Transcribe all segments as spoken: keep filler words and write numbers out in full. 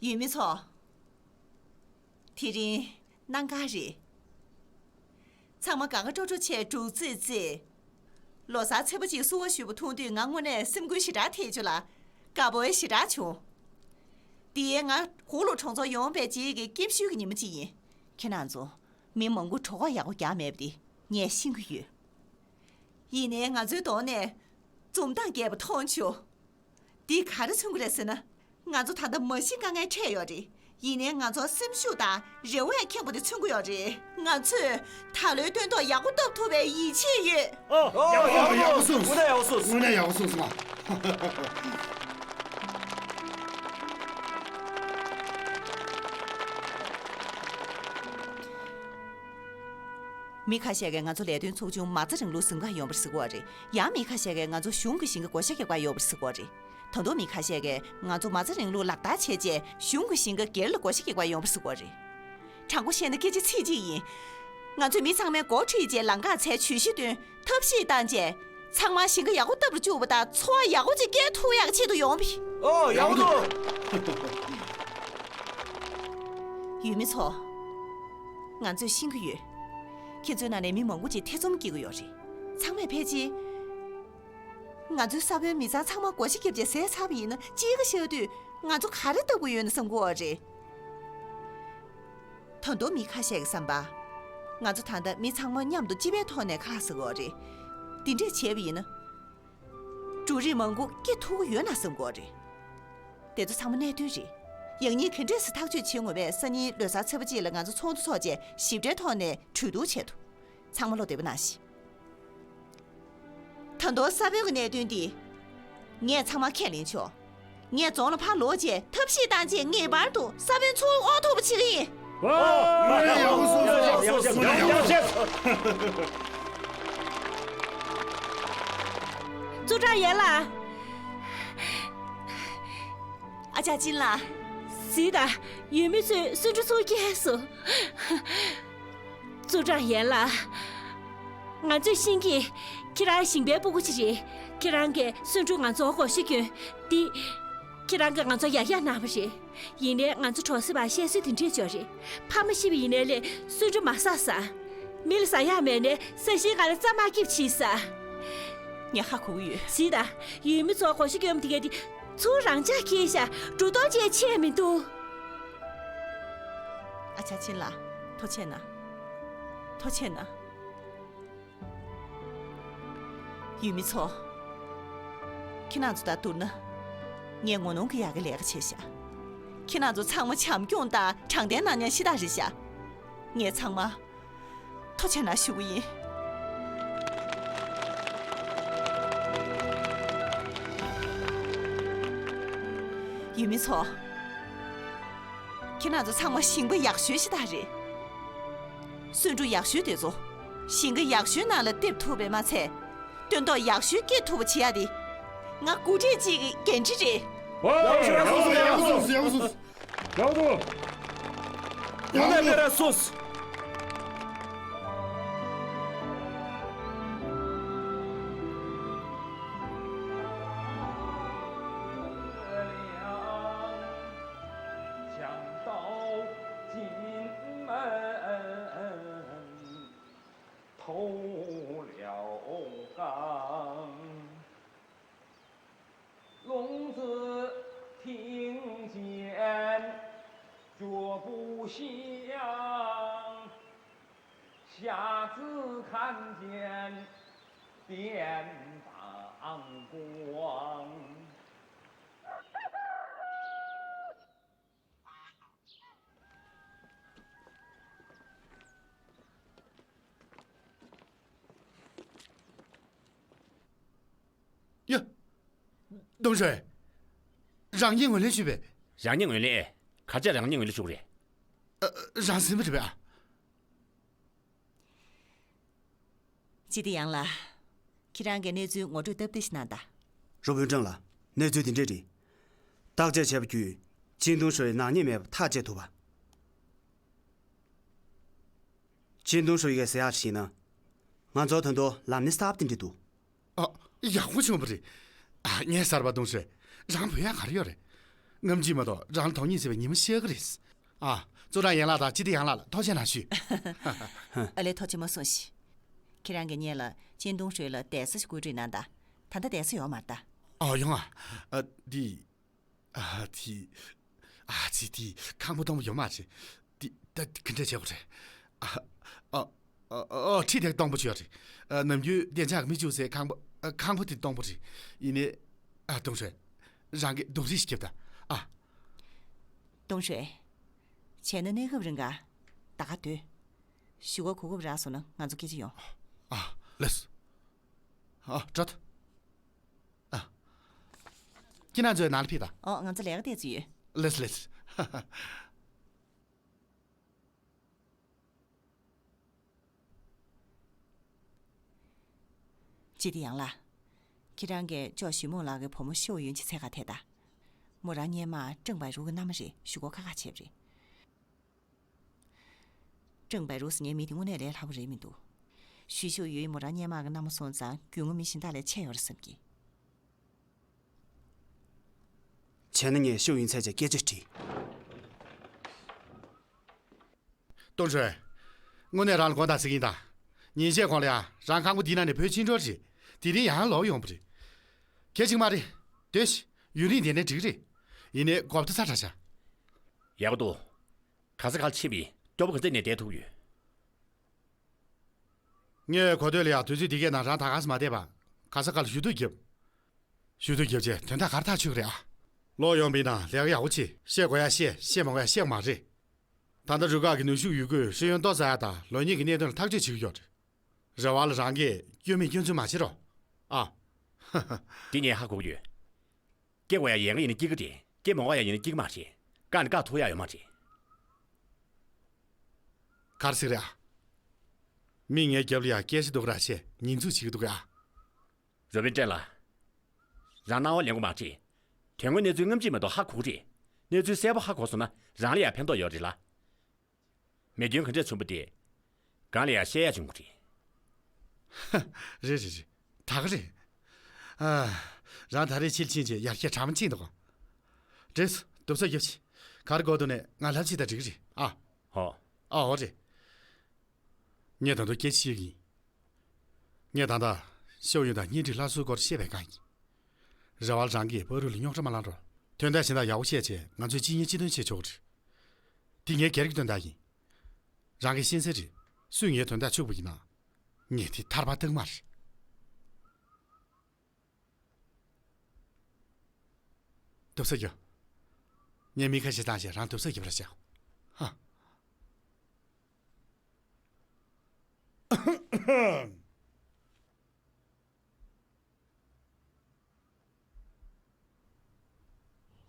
ཡུལ་མི་ཚོ། དེ་རིང་གནམ་གང་རེད། ཚང་མ་དགའ་དགའ་སྤྲོ་སྤྲོ་བྱས་འདུག་ཙི་ཙི། ལོ་གསར་ཚེས་པ་གཅིག་བསུ་བ་ཞུས་པ་མཐོང་དུས་ང་དངོས་གནས་སེམས་འགུལ་ཞེ་དྲག་ཐེབས་བྱུང་ལ། དགའ་པོ་ཞེ་དྲག་བྱུང་། འདི་ཡང་ང་ཧུའུ་ལུ་གྲོང་ཚོར་ཡོང་བའི་རྗེས་ཀྱི་ཀེམ་ཤུལ་གྱི་ཉིན་མོ་གཅིག་ཡིན། ཁྱེད་རང་ཚོ་མི་མང་པོ་གྲོད་ཁོག་ཡག་པོ་རྒྱགས་མེད་པ་དེ་ངས་ཤེས་ཀྱི་ཡོད། ཡིན་ནའི་ང་ཚོའི་གདོང་ནས་འཛུམ་མདངས་རྒྱས་པ་མཐོང་བྱུང་། འདིས་ག་རེ་མཚོན་གྱི་རེད་ཟེར་ན། ང་ཚོ་ད་ལྟ་མ་གཞི་དཀའ་ངལ་འཕྲད་ཡོད་རེད། ཡིན་ནའི་ང་ཚོར་སེམས་ཤུགས་དང་རེ་བ་ཡང་ཁེངས་པོ་དེ་མཚོན་གྱི་ཡོད་རེད། ང་ཚོས་ད་ལོའི་སྟོན་ཐོག་ཡག་པོ་བཏབ་ཐུབ་པའི་ཡིད་ཆེས་ཡོད། ཨོ། ཡག་པོ་སོང་། དངོས་གནས་ཡག་པོ་སོང་། དངོས་གནས་ཡག་པོ་སོང་སོང་ང་། མི་ཁ་ཤས་ཀྱིས་ང་ཚོ་ལས་དོན་ཚོགས་ཆུང་མ་རྩ་རིང་ལུགས་འཛིན་ག་ཡོང་བར་ཟེར་གྱི་ཡོད་རེད། ཡང་མི་ཁ་ཤས་ཀྱིས་ང་ཚོ་གཞུང་གི་ཞིང་ཁ་བགོ་བཤའ་རྒྱག་ག་ཡོང་བར་ཟེར་གྱི་ཡོད་རེད། ད་དུང་མི་ཁ་ཤས་ཀྱིས་ང་ཚོ་མ་རྩ་རིང་ལུགས་ལག་བསྟར་བྱས་རྗེས་གཞུང་གི་ཞིང་ཁ་སྒེར་ལ་བགོ་བཤའ་རྒྱག་པར་ཡོང་བ་ཟེར་གྱི་ཡོད་རེད། དྲང་པོ་བཤད་ན་སྐད་ཆ་ཚིག་གཅིག་ཡིན། ང་ཚོས་མི་ཚང་མའི་འགོ་ཁྲིད་རྗེས་ལམ་ཁ་འཚོལ་ཇུས་གཞི་བཏོན་ཐབས་ཤེས་བཏང་རྗེས་ཚང་མ་ཞིང་ཁ་ཡག་པོ་བཏབ་རུ་བཅུག་པ་དང་འཚོ་བ་ཡག་པོ་ཅིག་སྐྱེལ་ཐུབ་ཡག་ཆེད་དུ་ཡོང་བ། ཨོ་ཡག་པོ་འདུག་ཡུལ་མི་ཚོ། ང་ཚོས་ཤེས་ཀྱི་ཡོད། ཁྱེད་ཚོའི་ནང་ནས་མི་མང་པོ་ཅིག་ཐེ་ཚོམ་སྐྱེ་གི་ཡོད་རེད། ཚང་མས་ཕལ་ཆེར། ང་ཚོའི་ས་བོན་མི་ཚང་ཚང་མ་བགོ་བཤའ་བརྒྱབ་རྗེས་ཟས་ཚར་བ་ཡིན་ན་དཔྱིད་ཀ་ཤར་དུས་ང་ཚོ་ག་རེ་བཏབ་དགོས་ཡོད་ན་བསམ་གྱི་ཡོད་རེད། ད་དུང་མི་ཁ་ཤས་ཀྱི་བསམ་པར། ང་ཚོ་ད་ལྟ་མི་ཚང་མ་མཉམ་དུ་སྤྱི་པའི་ཐོག་ནས་ཁ་ལག་ཟ་གི་ཡོད་རེད། འདི་འདྲས་བྱས་པ་ཡིན་ན། འབྲུ་རིགས་མང་པོ་སྐྱེ་ཐུབ་ཀྱི་ཡོད་ན་བསམ་གྱི་ཡོད་རེད། དེ་ཚོ་ཚང་མ་གནད་དོན་རེད། ཡང་སྙིང་ག་འདྲས་སེ་ཐག་གཅོད་བྱེད་དགོས་པས་སང་ཉིན་ལོ་གསར་ཚེས་པ་གཅིག་ལ་ང་ཚོ་ཚོགས་འདུ་ཚོགས་རྗེས་ཞིབ་ཕྲའི་ཐོག་ནས་གྲོས་བསྡུར་བྱེད་དོ། ཚང་མ་བློ་བདེ་པོ་གནང་ཞིག་ད་དུང་ས་བོན་གྱི་གནད་དོན་འདི། ངས་ཚང་མ་ཁས་ལེན་ཆོག་ངས་རྫོང་ལ་ཕར་ལོག་རྗེས་ཐབས་ཤེས་བཏང་རྗེས་ངེས་པར་དུ་ས་བོན་ཚུར་དབོར་ཐུབ་པ་བྱེད་ཀྱི་ཡིན། ཡག་པོ་སོང་སོང་། ཡག་པོ་སོང་སོང་། ཡག་པོ་སོང་སོང་། ཙུའུ་ཀྲང་ཡན་ལགས། ཨ་ཅག་ཅིན་ལགས། གཟིགས་དང་། ཡུལ་མི་ཚོས་གསོན་འཕྲུ་ཚུར་སྐྱེལ་སོང་། ཙུའུ་ཀྲང་ཡན་ལགས། ང་ཚོས་ཤེས་ཀྱི། ཁྱེད་རང་ཞིང་པའི་སྤུ་གུ་ཅིག་རེད། ཁྱེད་རང་གིས་གསོན་འཕྲུ་ང་ཚོར་བགོ་བཤའ་བསྐྱོན་ཏེ། ཁྱེད་རང་གིས་ང་ཚོར་ཡག་ཡག་གནང་བ་རེད། ཡིན་ནའི་ང་ཚོ་གྲོང་གསེབ་པར་བཤད་སྲོལ་དེ་འདྲས་ཅིག་ཡོད་རེད། ཕ་མ་ཤི་བ་ཡིན་ནའི་ལས་གསོན་འཕྲུ་མ་ཟ་ཟེར། མི་ལ་ཟ་ཡག་མེད་ནའི་ས་ཞིང་སྒང་ལ་རྩྭ་མར་སྐྱིབས་བྱེད་ཟེར། ངས་ཧ་གོ་གི་ཡོད། གཟིགས་དང་། ཡུལ་མི་ཚོར་བགོ་བཤའ་བསྐྱོན་པ་དེ་གས་དེ། ཚུར་རང་འཇགས་འཁྱེར་ཤག་འགྲོ་སྟངས་ཅིག་ཆད་མི་འདུག་ཨ་ཅག་ཅིན་ལགས། ཐུགས་རྗེ་གནང་། ཐུགས་རྗེ་གནང་། ཡུལ་མི་ཚོ། ཁྱེད་རང་ཚོ་དང་བསྡུར་ན། ངས་ངོ་གནོང་གི་ཡག་གི་ལས་ཀ་བྱས་ཤག་ཁྱེད་རང་ཚོ་ཚང་མ་བྱམས་སྐྱོང་དང་དྲང་བདེན་གནང་མཁན་ཤ་སྟག་རེད་ཤག་ངས་ཚང་མ་ཐུགས་རྗེ་གནང་ཞུ་གི་ཡིན། ཡུལ་མི་ཚོ། ཁྱེད་རང་ཚོ་ཚང་མ་ཞིང་པ་ཡག་ཤོས་ཤ་སྟག་རེད། གསོན་འཕྲུ་ཡག་ཤོས་དེ་ཚོ་ཞིང་ཁ་ཡག་ཤོས་ནང་ལ་འདེབས་ཐུབ་པས་མ་ཚད། སྟོན་ཐོག་ཡག་ཤོས་སྐྱེལ་ཐུབ་པ་བྱེད་ཡ་དེ་ང་འགོ་ཁྲིད་ཅིག་གི་འགན་འཁྲི་རེད། ཡག་པོ་སོང་། ཡག་པོ་སོང་། ཡག་པོ་སོང་། ཡག་པོ་འདུག་ཡག་པོ་འདུག་ཡག་པོ་འདུག་ཡ། ཏུང་ཧྲོས། རང་ཉིད་ངོས་ལེན་ཞུས་པས། རང་ཉིད་ངོས་ལེན། ག་ཅི་རང་ཉིད་ངོས་ལེན་ཞུ་གི་རེད། ཨ། རང་སེམས་པ་རེད་པས་ཨ། ཅི་ཏི་ཡང་ལགས། ཁྱེད་རང་གིས་གནས་ཚུལ་ངོ་སྤྲོད་སྟབས་བདེ་ཞིག་གནང་དང་། རུ་དཔོན་ཀྲང་ལགས། གནས་ཚུལ་འདི་འདྲས་རེད། བརྟག་དཔྱད་བྱས་པ་བརྒྱུད་ཅིན་ཏུང་ཧྲོས་ནག་ཉེས་མེད་པ་ཐག་བཅད་ཐུབ་པ། ཅིན་ཏུང་ཧྲོས་ཀྱིས་ཟེར་ཡག་ཞིག་ན། ང་ཚོར་ད་དུང་ལམ་སྣེ་གསར་པ་དེ་འདྲ་འདུག་ཨ། ཡག་པོ་བྱུང་བ་རེད། ཨ། ངས་གསར་པ་ཏུང་ཧྲོས། རང་འབུལ་ཡག་ག་རེ་ཡོད་རེད། རྔམ་བརྗིད་མ་གཏོགས་རང་ལ་དོན་གཉེར་བྱེད་པའི་ཉི་མ་ཤར་གི་རེད། ཨ། ཙོ་ཀྲང་ཡན་ལགས་དང་ཅི་ཏི་ཡན་ལགས་ལ་ཐུགས་རྗེ་གནང་ཞུ། ཨ་ལས། ཐུགས་རྗེ་མ་གསུང་ཞིག་ཁྱེད་རང་གིས་ངེད་ལ་ཅིན་ཏུང་ཧྲོས་ལ་བསྡད་ས་ཞིག་བཀོད་སྒྲིག་གནང་དང་། ད་ལྟ་བསྡད་ས་ཡོད་མ་རེད་ད། ཨ། ཡོང་ཨ། ཨ། འདི། ཨ། དེ། ཨ་ཙི། དེ་ཁང་པ་སྟོང་པ་ཡོད་མ་རེད། དེ་ད་ག་འདྲ་བྱེད་དགོས་རེད། ཨ། ཨ། ཨ། ཨ། ཁྲི་དེ་སྟོང་པ་ཅིག་ཡོད་རེད། ཨ། ནམ་རྒྱུན་བདེ་འཇགས་མི་འཇུག་སའི་ཁང་པ། ཨ། ཁང་པ་དེ་སྟོང་པ་རེད། ཡིན་ནའི། ཨ། ཏུང་ཧྲོས། རང་གིས་སྡོམ་རིས་ཤིག་རྒྱོབ་དང་། ཨ། ཏུང་ཧྲོས། བྱས་ན་གནས་སྐབས་རིང་ག་ད་ག་སྡོད། གཞུག་གུ་གོ་སྐབས་རག་སོང་ན་ང་ཚོ་སྐད་ཆ་ཡོང་། ཨ། ལགས་སོ། ཨ། འགྲོ་ད། ཨ། ཁྱེད་རང་ཚོ་ནང་ལ་ཕེབས་དང་། ཨོ། ང་ཚོ་ལས་ཀ་ཏོག་ཙམ་ཡོད། ལགས་སོ། ལགས་སོ། ཅི་ཏི་ཡན་ལགས། ཁྱེད་རང་གིས་ཅོ་ཞུས་མོང་ལགས་ཀྱི་བུ་མོ་ཤོ་ཡུན་གྱི་འཚོལ་ག་ཐད་དང་། མོ་རང་སྔོན་མ་ཀྲེང་པའེ་རུའུ་གི་མནའ་མ་རེད། ཞུ་སྒོ་ཁག་ཁག་བྱས་པ་རེད། ཀྲེང་པའེ་རུའུ་ཟེར་མཁན་མི་དེ་དངོས་གནས་ལས་སླ་པོ་རེད་མི་འདུག་ཞུས་ཤོ་ཡུན་མོ་རང་སྔོན་མ་གི་མནའ་མ་སོང་ཙང་རྒྱུས་མངའ་མི་གཞན་དག་ལས་ཆེ་ཡོད་རེད་བསམ་གི། བྱས་ན་ངས་ཤོ་ཡུན་འཚོལ་བྱས་སྐད་ཆ་དྲིས། ཏུང་ཧྲོས། དངོས་གནས་རང་ལ་དགོངས་དག་ཟེར་གྱི་ཡིན་ད། ཉིན་ཤས་གོང་ལ་ཡང་རང་ཁང་པ་འདི་ནང་ནས་བུད་ཕྱིན་འགྲོ་རེད། དེ་རིང་ཡང་ལོག་ཡོང་བ་རེད། གལ་ཆེ་གི་མ་རེད། སྡོད་ཤིག་ཡུན་རིང་བསྡད་ན་འགྲིག་རེད། ཡིན་ནའི་སྒོ་ཕྱེ་ཚར་དྲགས་ཤག་ཡག་པོ་འདུག་ག་ས་ག་ལ་ཕྱིན་པའི་སྐྱོ་པོ་ག་ཚོད་ནས་བསྡད་ཐུབ་ཡོད། ངས་གོ་ཐོས་ལ་ཡང་དུས་ཚོད་འདི་གའི་ནང་རང་ད་ག་སེ་མ་བསྡད་པ། ག་ས་ག་ལ་ཞུ་གཏུག་བརྒྱབ། ཞུ་གཏུག་བརྒྱབ་བྱས་དོན་དག་ག་རེ་ཐག་ཆོད་ཀྱི་རེད་ཨ། ལོག་ཡོང་བའི་ནང་ལས་ཀ་ཡག་པོ་བྱེད། བཤད་དགོས་ཡ་བཤད། བཤད་མ་དགོས་ཡ་བཤད་མ་རེད། ད་ལྟ་རུ་ཁག་གི་ནུས་ཤུགས་ཡོད་རྒུས་ཤེས་ཡོན་ཏོག་ཙམ་ཡག་དང་ལོ་གཉིས་ཀྱི་གནད་དོན་ལ་ཐག་གཅོད་བྱེད་ཀྱི་ཡོད་རེད། རེ་བ་ལ་རང་གིས་སྐྱོན་མེད་སྐྱོན་འཛུགས་མ་བྱེད་རོགས། ཨ། འདི་ངས་ཧ་གོ་གི་ཡོད། སྐྱེ་དགོས་ཡ་ཡལ་ག་ཡིན་ན་སྐྱེ་གི་རེད། སྐྱེ་མ་དགོས་ཡ་ཡིན་ན་སྐྱེ་གི་མ་རེད། བཀག་ནས་བཀག་ཐུབ་ཡ་ཡོད་མ་རེད། ག་རེ་ཟེར་རེད་ཨ། མི་ངའི་རྒྱབ་ལ་ཡ་སྐད་ཆ་སྡུག་ར་བཤད་ཉེས་འཛུགས་བྱེད་ཀྱི་འདུག་ག་ཨ། རོ་པིན་ཀྲེན་ལགས། རང་སྣང་བ་ལེན་དགོས་མ་རེད། དོན་དངོས་གནས་ཚུལ་སྔ་ཕྱི་མ་གཏོགས་ཧ་གོ་གི་རེད། གནས་ཚུལ་གསལ་པོ་ཧ་གོ་སོང་ན་རང་ལ་ཡང་ཕན་ཐོགས་ཡོད་རེད་ལ། མེ་སྐྱོན་ག་འདྲས་བྱུང་བ་དེ། གང་ལ་ཡང་བཤད་ཡ་བྱུང་གི་རེད། རེད་རེད་རེད། ད་ག་རེད། ཨ། རང་ད་རེས་ཕྱིར་ཕྱིན་བྱས་ཡར་རྒྱས་གྲ་མ་ཕྱིན་འདུག་ག་འདྲེས་སོ། འདུག་ས་རྒྱབ་ཆི། ག་རེ་དགོས་འདུག་ནས་ང་ལྷབ་ཕྱི་ད་འགྲིག་གི་རེད་ཨ། ཧོ། ཨ་ཧོ་རེད། ངས་ད་དུང་སྐད་ཆ་བཤད་ཀྱི་ཡིན། ངས་ད་ལྟ་ཤོ་ཡུན་དང་གཉེན་སྒྲིག་སླར་གསོའི་སྐོར་བཤད་པའི་སྒང་ཡིན། རེ་བ་ལ་རང་གིས་བར་རུ་ལ་རྙོག་དྲ་མ་ལངས་རོགས། དོན་དག་གཞན་དག་ཡག་པོ་བཤད་བྱས་ང་ཚོས་གཅིག་གཉིས་གཅིག་མཐུན་བྱེད་ཆོག་གི་རེད། འདི་ངའི་སྒེར་གྱི་དོན་དག་ཡིན། རང་གིས་ཤེས་གསལ་རེད། སུས་ངའི་དོན་དག་འཕྱུག་པ་ཡིན་ན། ངས་དེ་ཐར་པ་གཏང་མ་རེད། འདུག་ས་རྒྱོབ། ངས་མི་ཁ་ཤས་བཏང་བྱས་རང་འདུག་ས་རྒྱོབ་ར་བྱ། ཧ།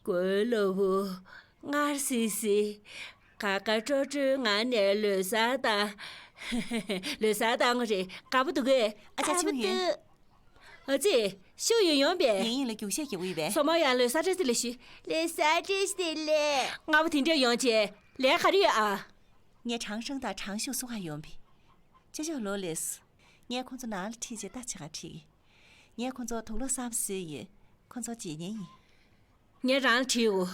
ཀོའི་ལོ་བུ། ངར་སི་སི། ཁ་ཁ་ཁྲོ་ཁྲོའི་ངང་ནས་ལོ་གསར་དང་། ལོ་གསར་དང་རེད། དགའ་པོ་འདུག་གས། ཨ་ཅག་ཆུང་ཡོད། ཨ་ཙི། ཤུ་ཡོད་ཡོང་པས། ཡིན་ཡིན་ལ་རྒྱུགས་བཤད་རྒྱག་གི་ཡོད་པས། སོ་མོ་ཡང་ལོ་གསར་བཀྲ་ཤིས་བདེ་ལེགས་ཞུ། ལོ་གསར་བཀྲ་ཤིས་བདེ་ལེགས། སྔ་པོ་དེ་འདྲས་ཡོང་བྱས་ལས་ག་རེ་ཡོད་ཨ། ངས་ཁྲང་ཧྲེང་དང་ཁྲང་ཞུ་སུ་ག་ཡོང་པས། ཅོ་ཅོ་ལོ་ལེས། ངས་ཁོང་ཚོ་ནང་ལ་ཁྲིད་བྱས་ལྟ་བྱེད་ག་ཁྲིད་ཀྱི། ངས་ཁོང་ཚོ་དུག་ལོག་གསར་པ་བཟོས་ཡོད། ཁོང་ཚོ་རྗེས་ཉན་ཡིན། ངས་རང་ལ་དྲིས་འོ།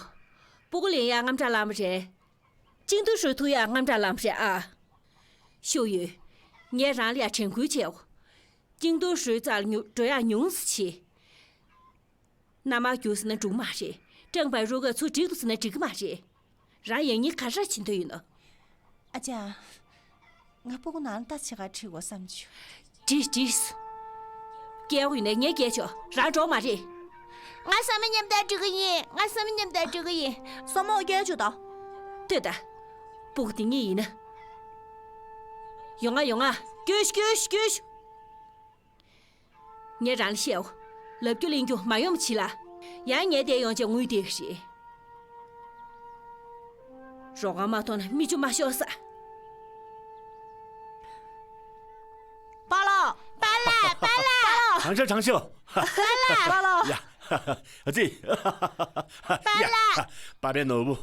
སྤུ་གུ་ལེན་ཡག་དངངས་སྐྲག་ལངས་པ་རེད། ཅིང་ཏུའུ་ཧྲུའུ་ཐུག་ཡག་དངངས་སྐྲག་ལངས་པ་རེད་ཨ། ཤུ་ཡོད། ངས་རང་ལ་ཡ་དྲན་སྐུལ་བྱས་འོ། ཅིང་ཏུའུ་ཧྲུའུ་རྩ་ལ་ཉུ་འགྲོ་ཡག་ཉུང་ཙམ་བྱེད། མནའ་མར་རྒྱུགས་ཟེར་ན་འགྲིག་མ་རེད། ཀྲང་པའེ་རུའུ་གིས་ཚུར་འགྲིག་འདུག་ཟེར་ན་འགྲིག་གི་མ་རེད། རང་ཡང་སྙིང་ག་རེ་བྱེད་འདོད་ཡོད་ནོ། ཨ་ཅག་ང་སྤུ་གུ་ནང་ལ་ལྟ་བྱེད་ག་ཁྲིད་དགོས་བསམ་བྱུང་། འགྲིག་འགྲིག་སྐྱེལ་དགོས་ཡིན་ན་ངས་སྐྱེལ་ཆོག་རང་འགྲོ་མ་རེད། ང་བསམ་མེད་མཉམ་དུ་འགྲོ་གི་ཡིན། ང་བསམ་མེད་མཉམ་དུ་འགྲོ་གི་ཡིན། སོ་མོ་སྐྱེལ་ཆོག་ད། ལྟོས་ད། སྤུ་གུ་དེ་གཉིས་ཡིན་ན། ཡོང་ང་ཡོང་ང་། སྐྱོད་ཤོག་སྐྱོད་ཤོག་སྐྱོད་ཤོག་ངས་རང་ལ་བཤད་འོ། ལབ་རྒྱུ་གླེང་རྒྱུ་མ་ཡོང་བ་བྱེད་ལ། ཡང་ངས་བསྡད་ཡོང་བྱས་ངུས་བསྡད་ཀྱི་རེད། རོགས་པ་མ་མཐོང་ན་མིག་ཆུ་མ་ཤོར་ས། པཱ་ལགས། པཱ་ལགས། པཱ་ལགས། དྲང་ཤོག་དྲང་ཤོག་པཱ་ལགས། པཱ་ལགས། ཡ། ཨ་ཙི། པཱ་ལགས། ཡ། པཱ་པའི་ནོར་བུ།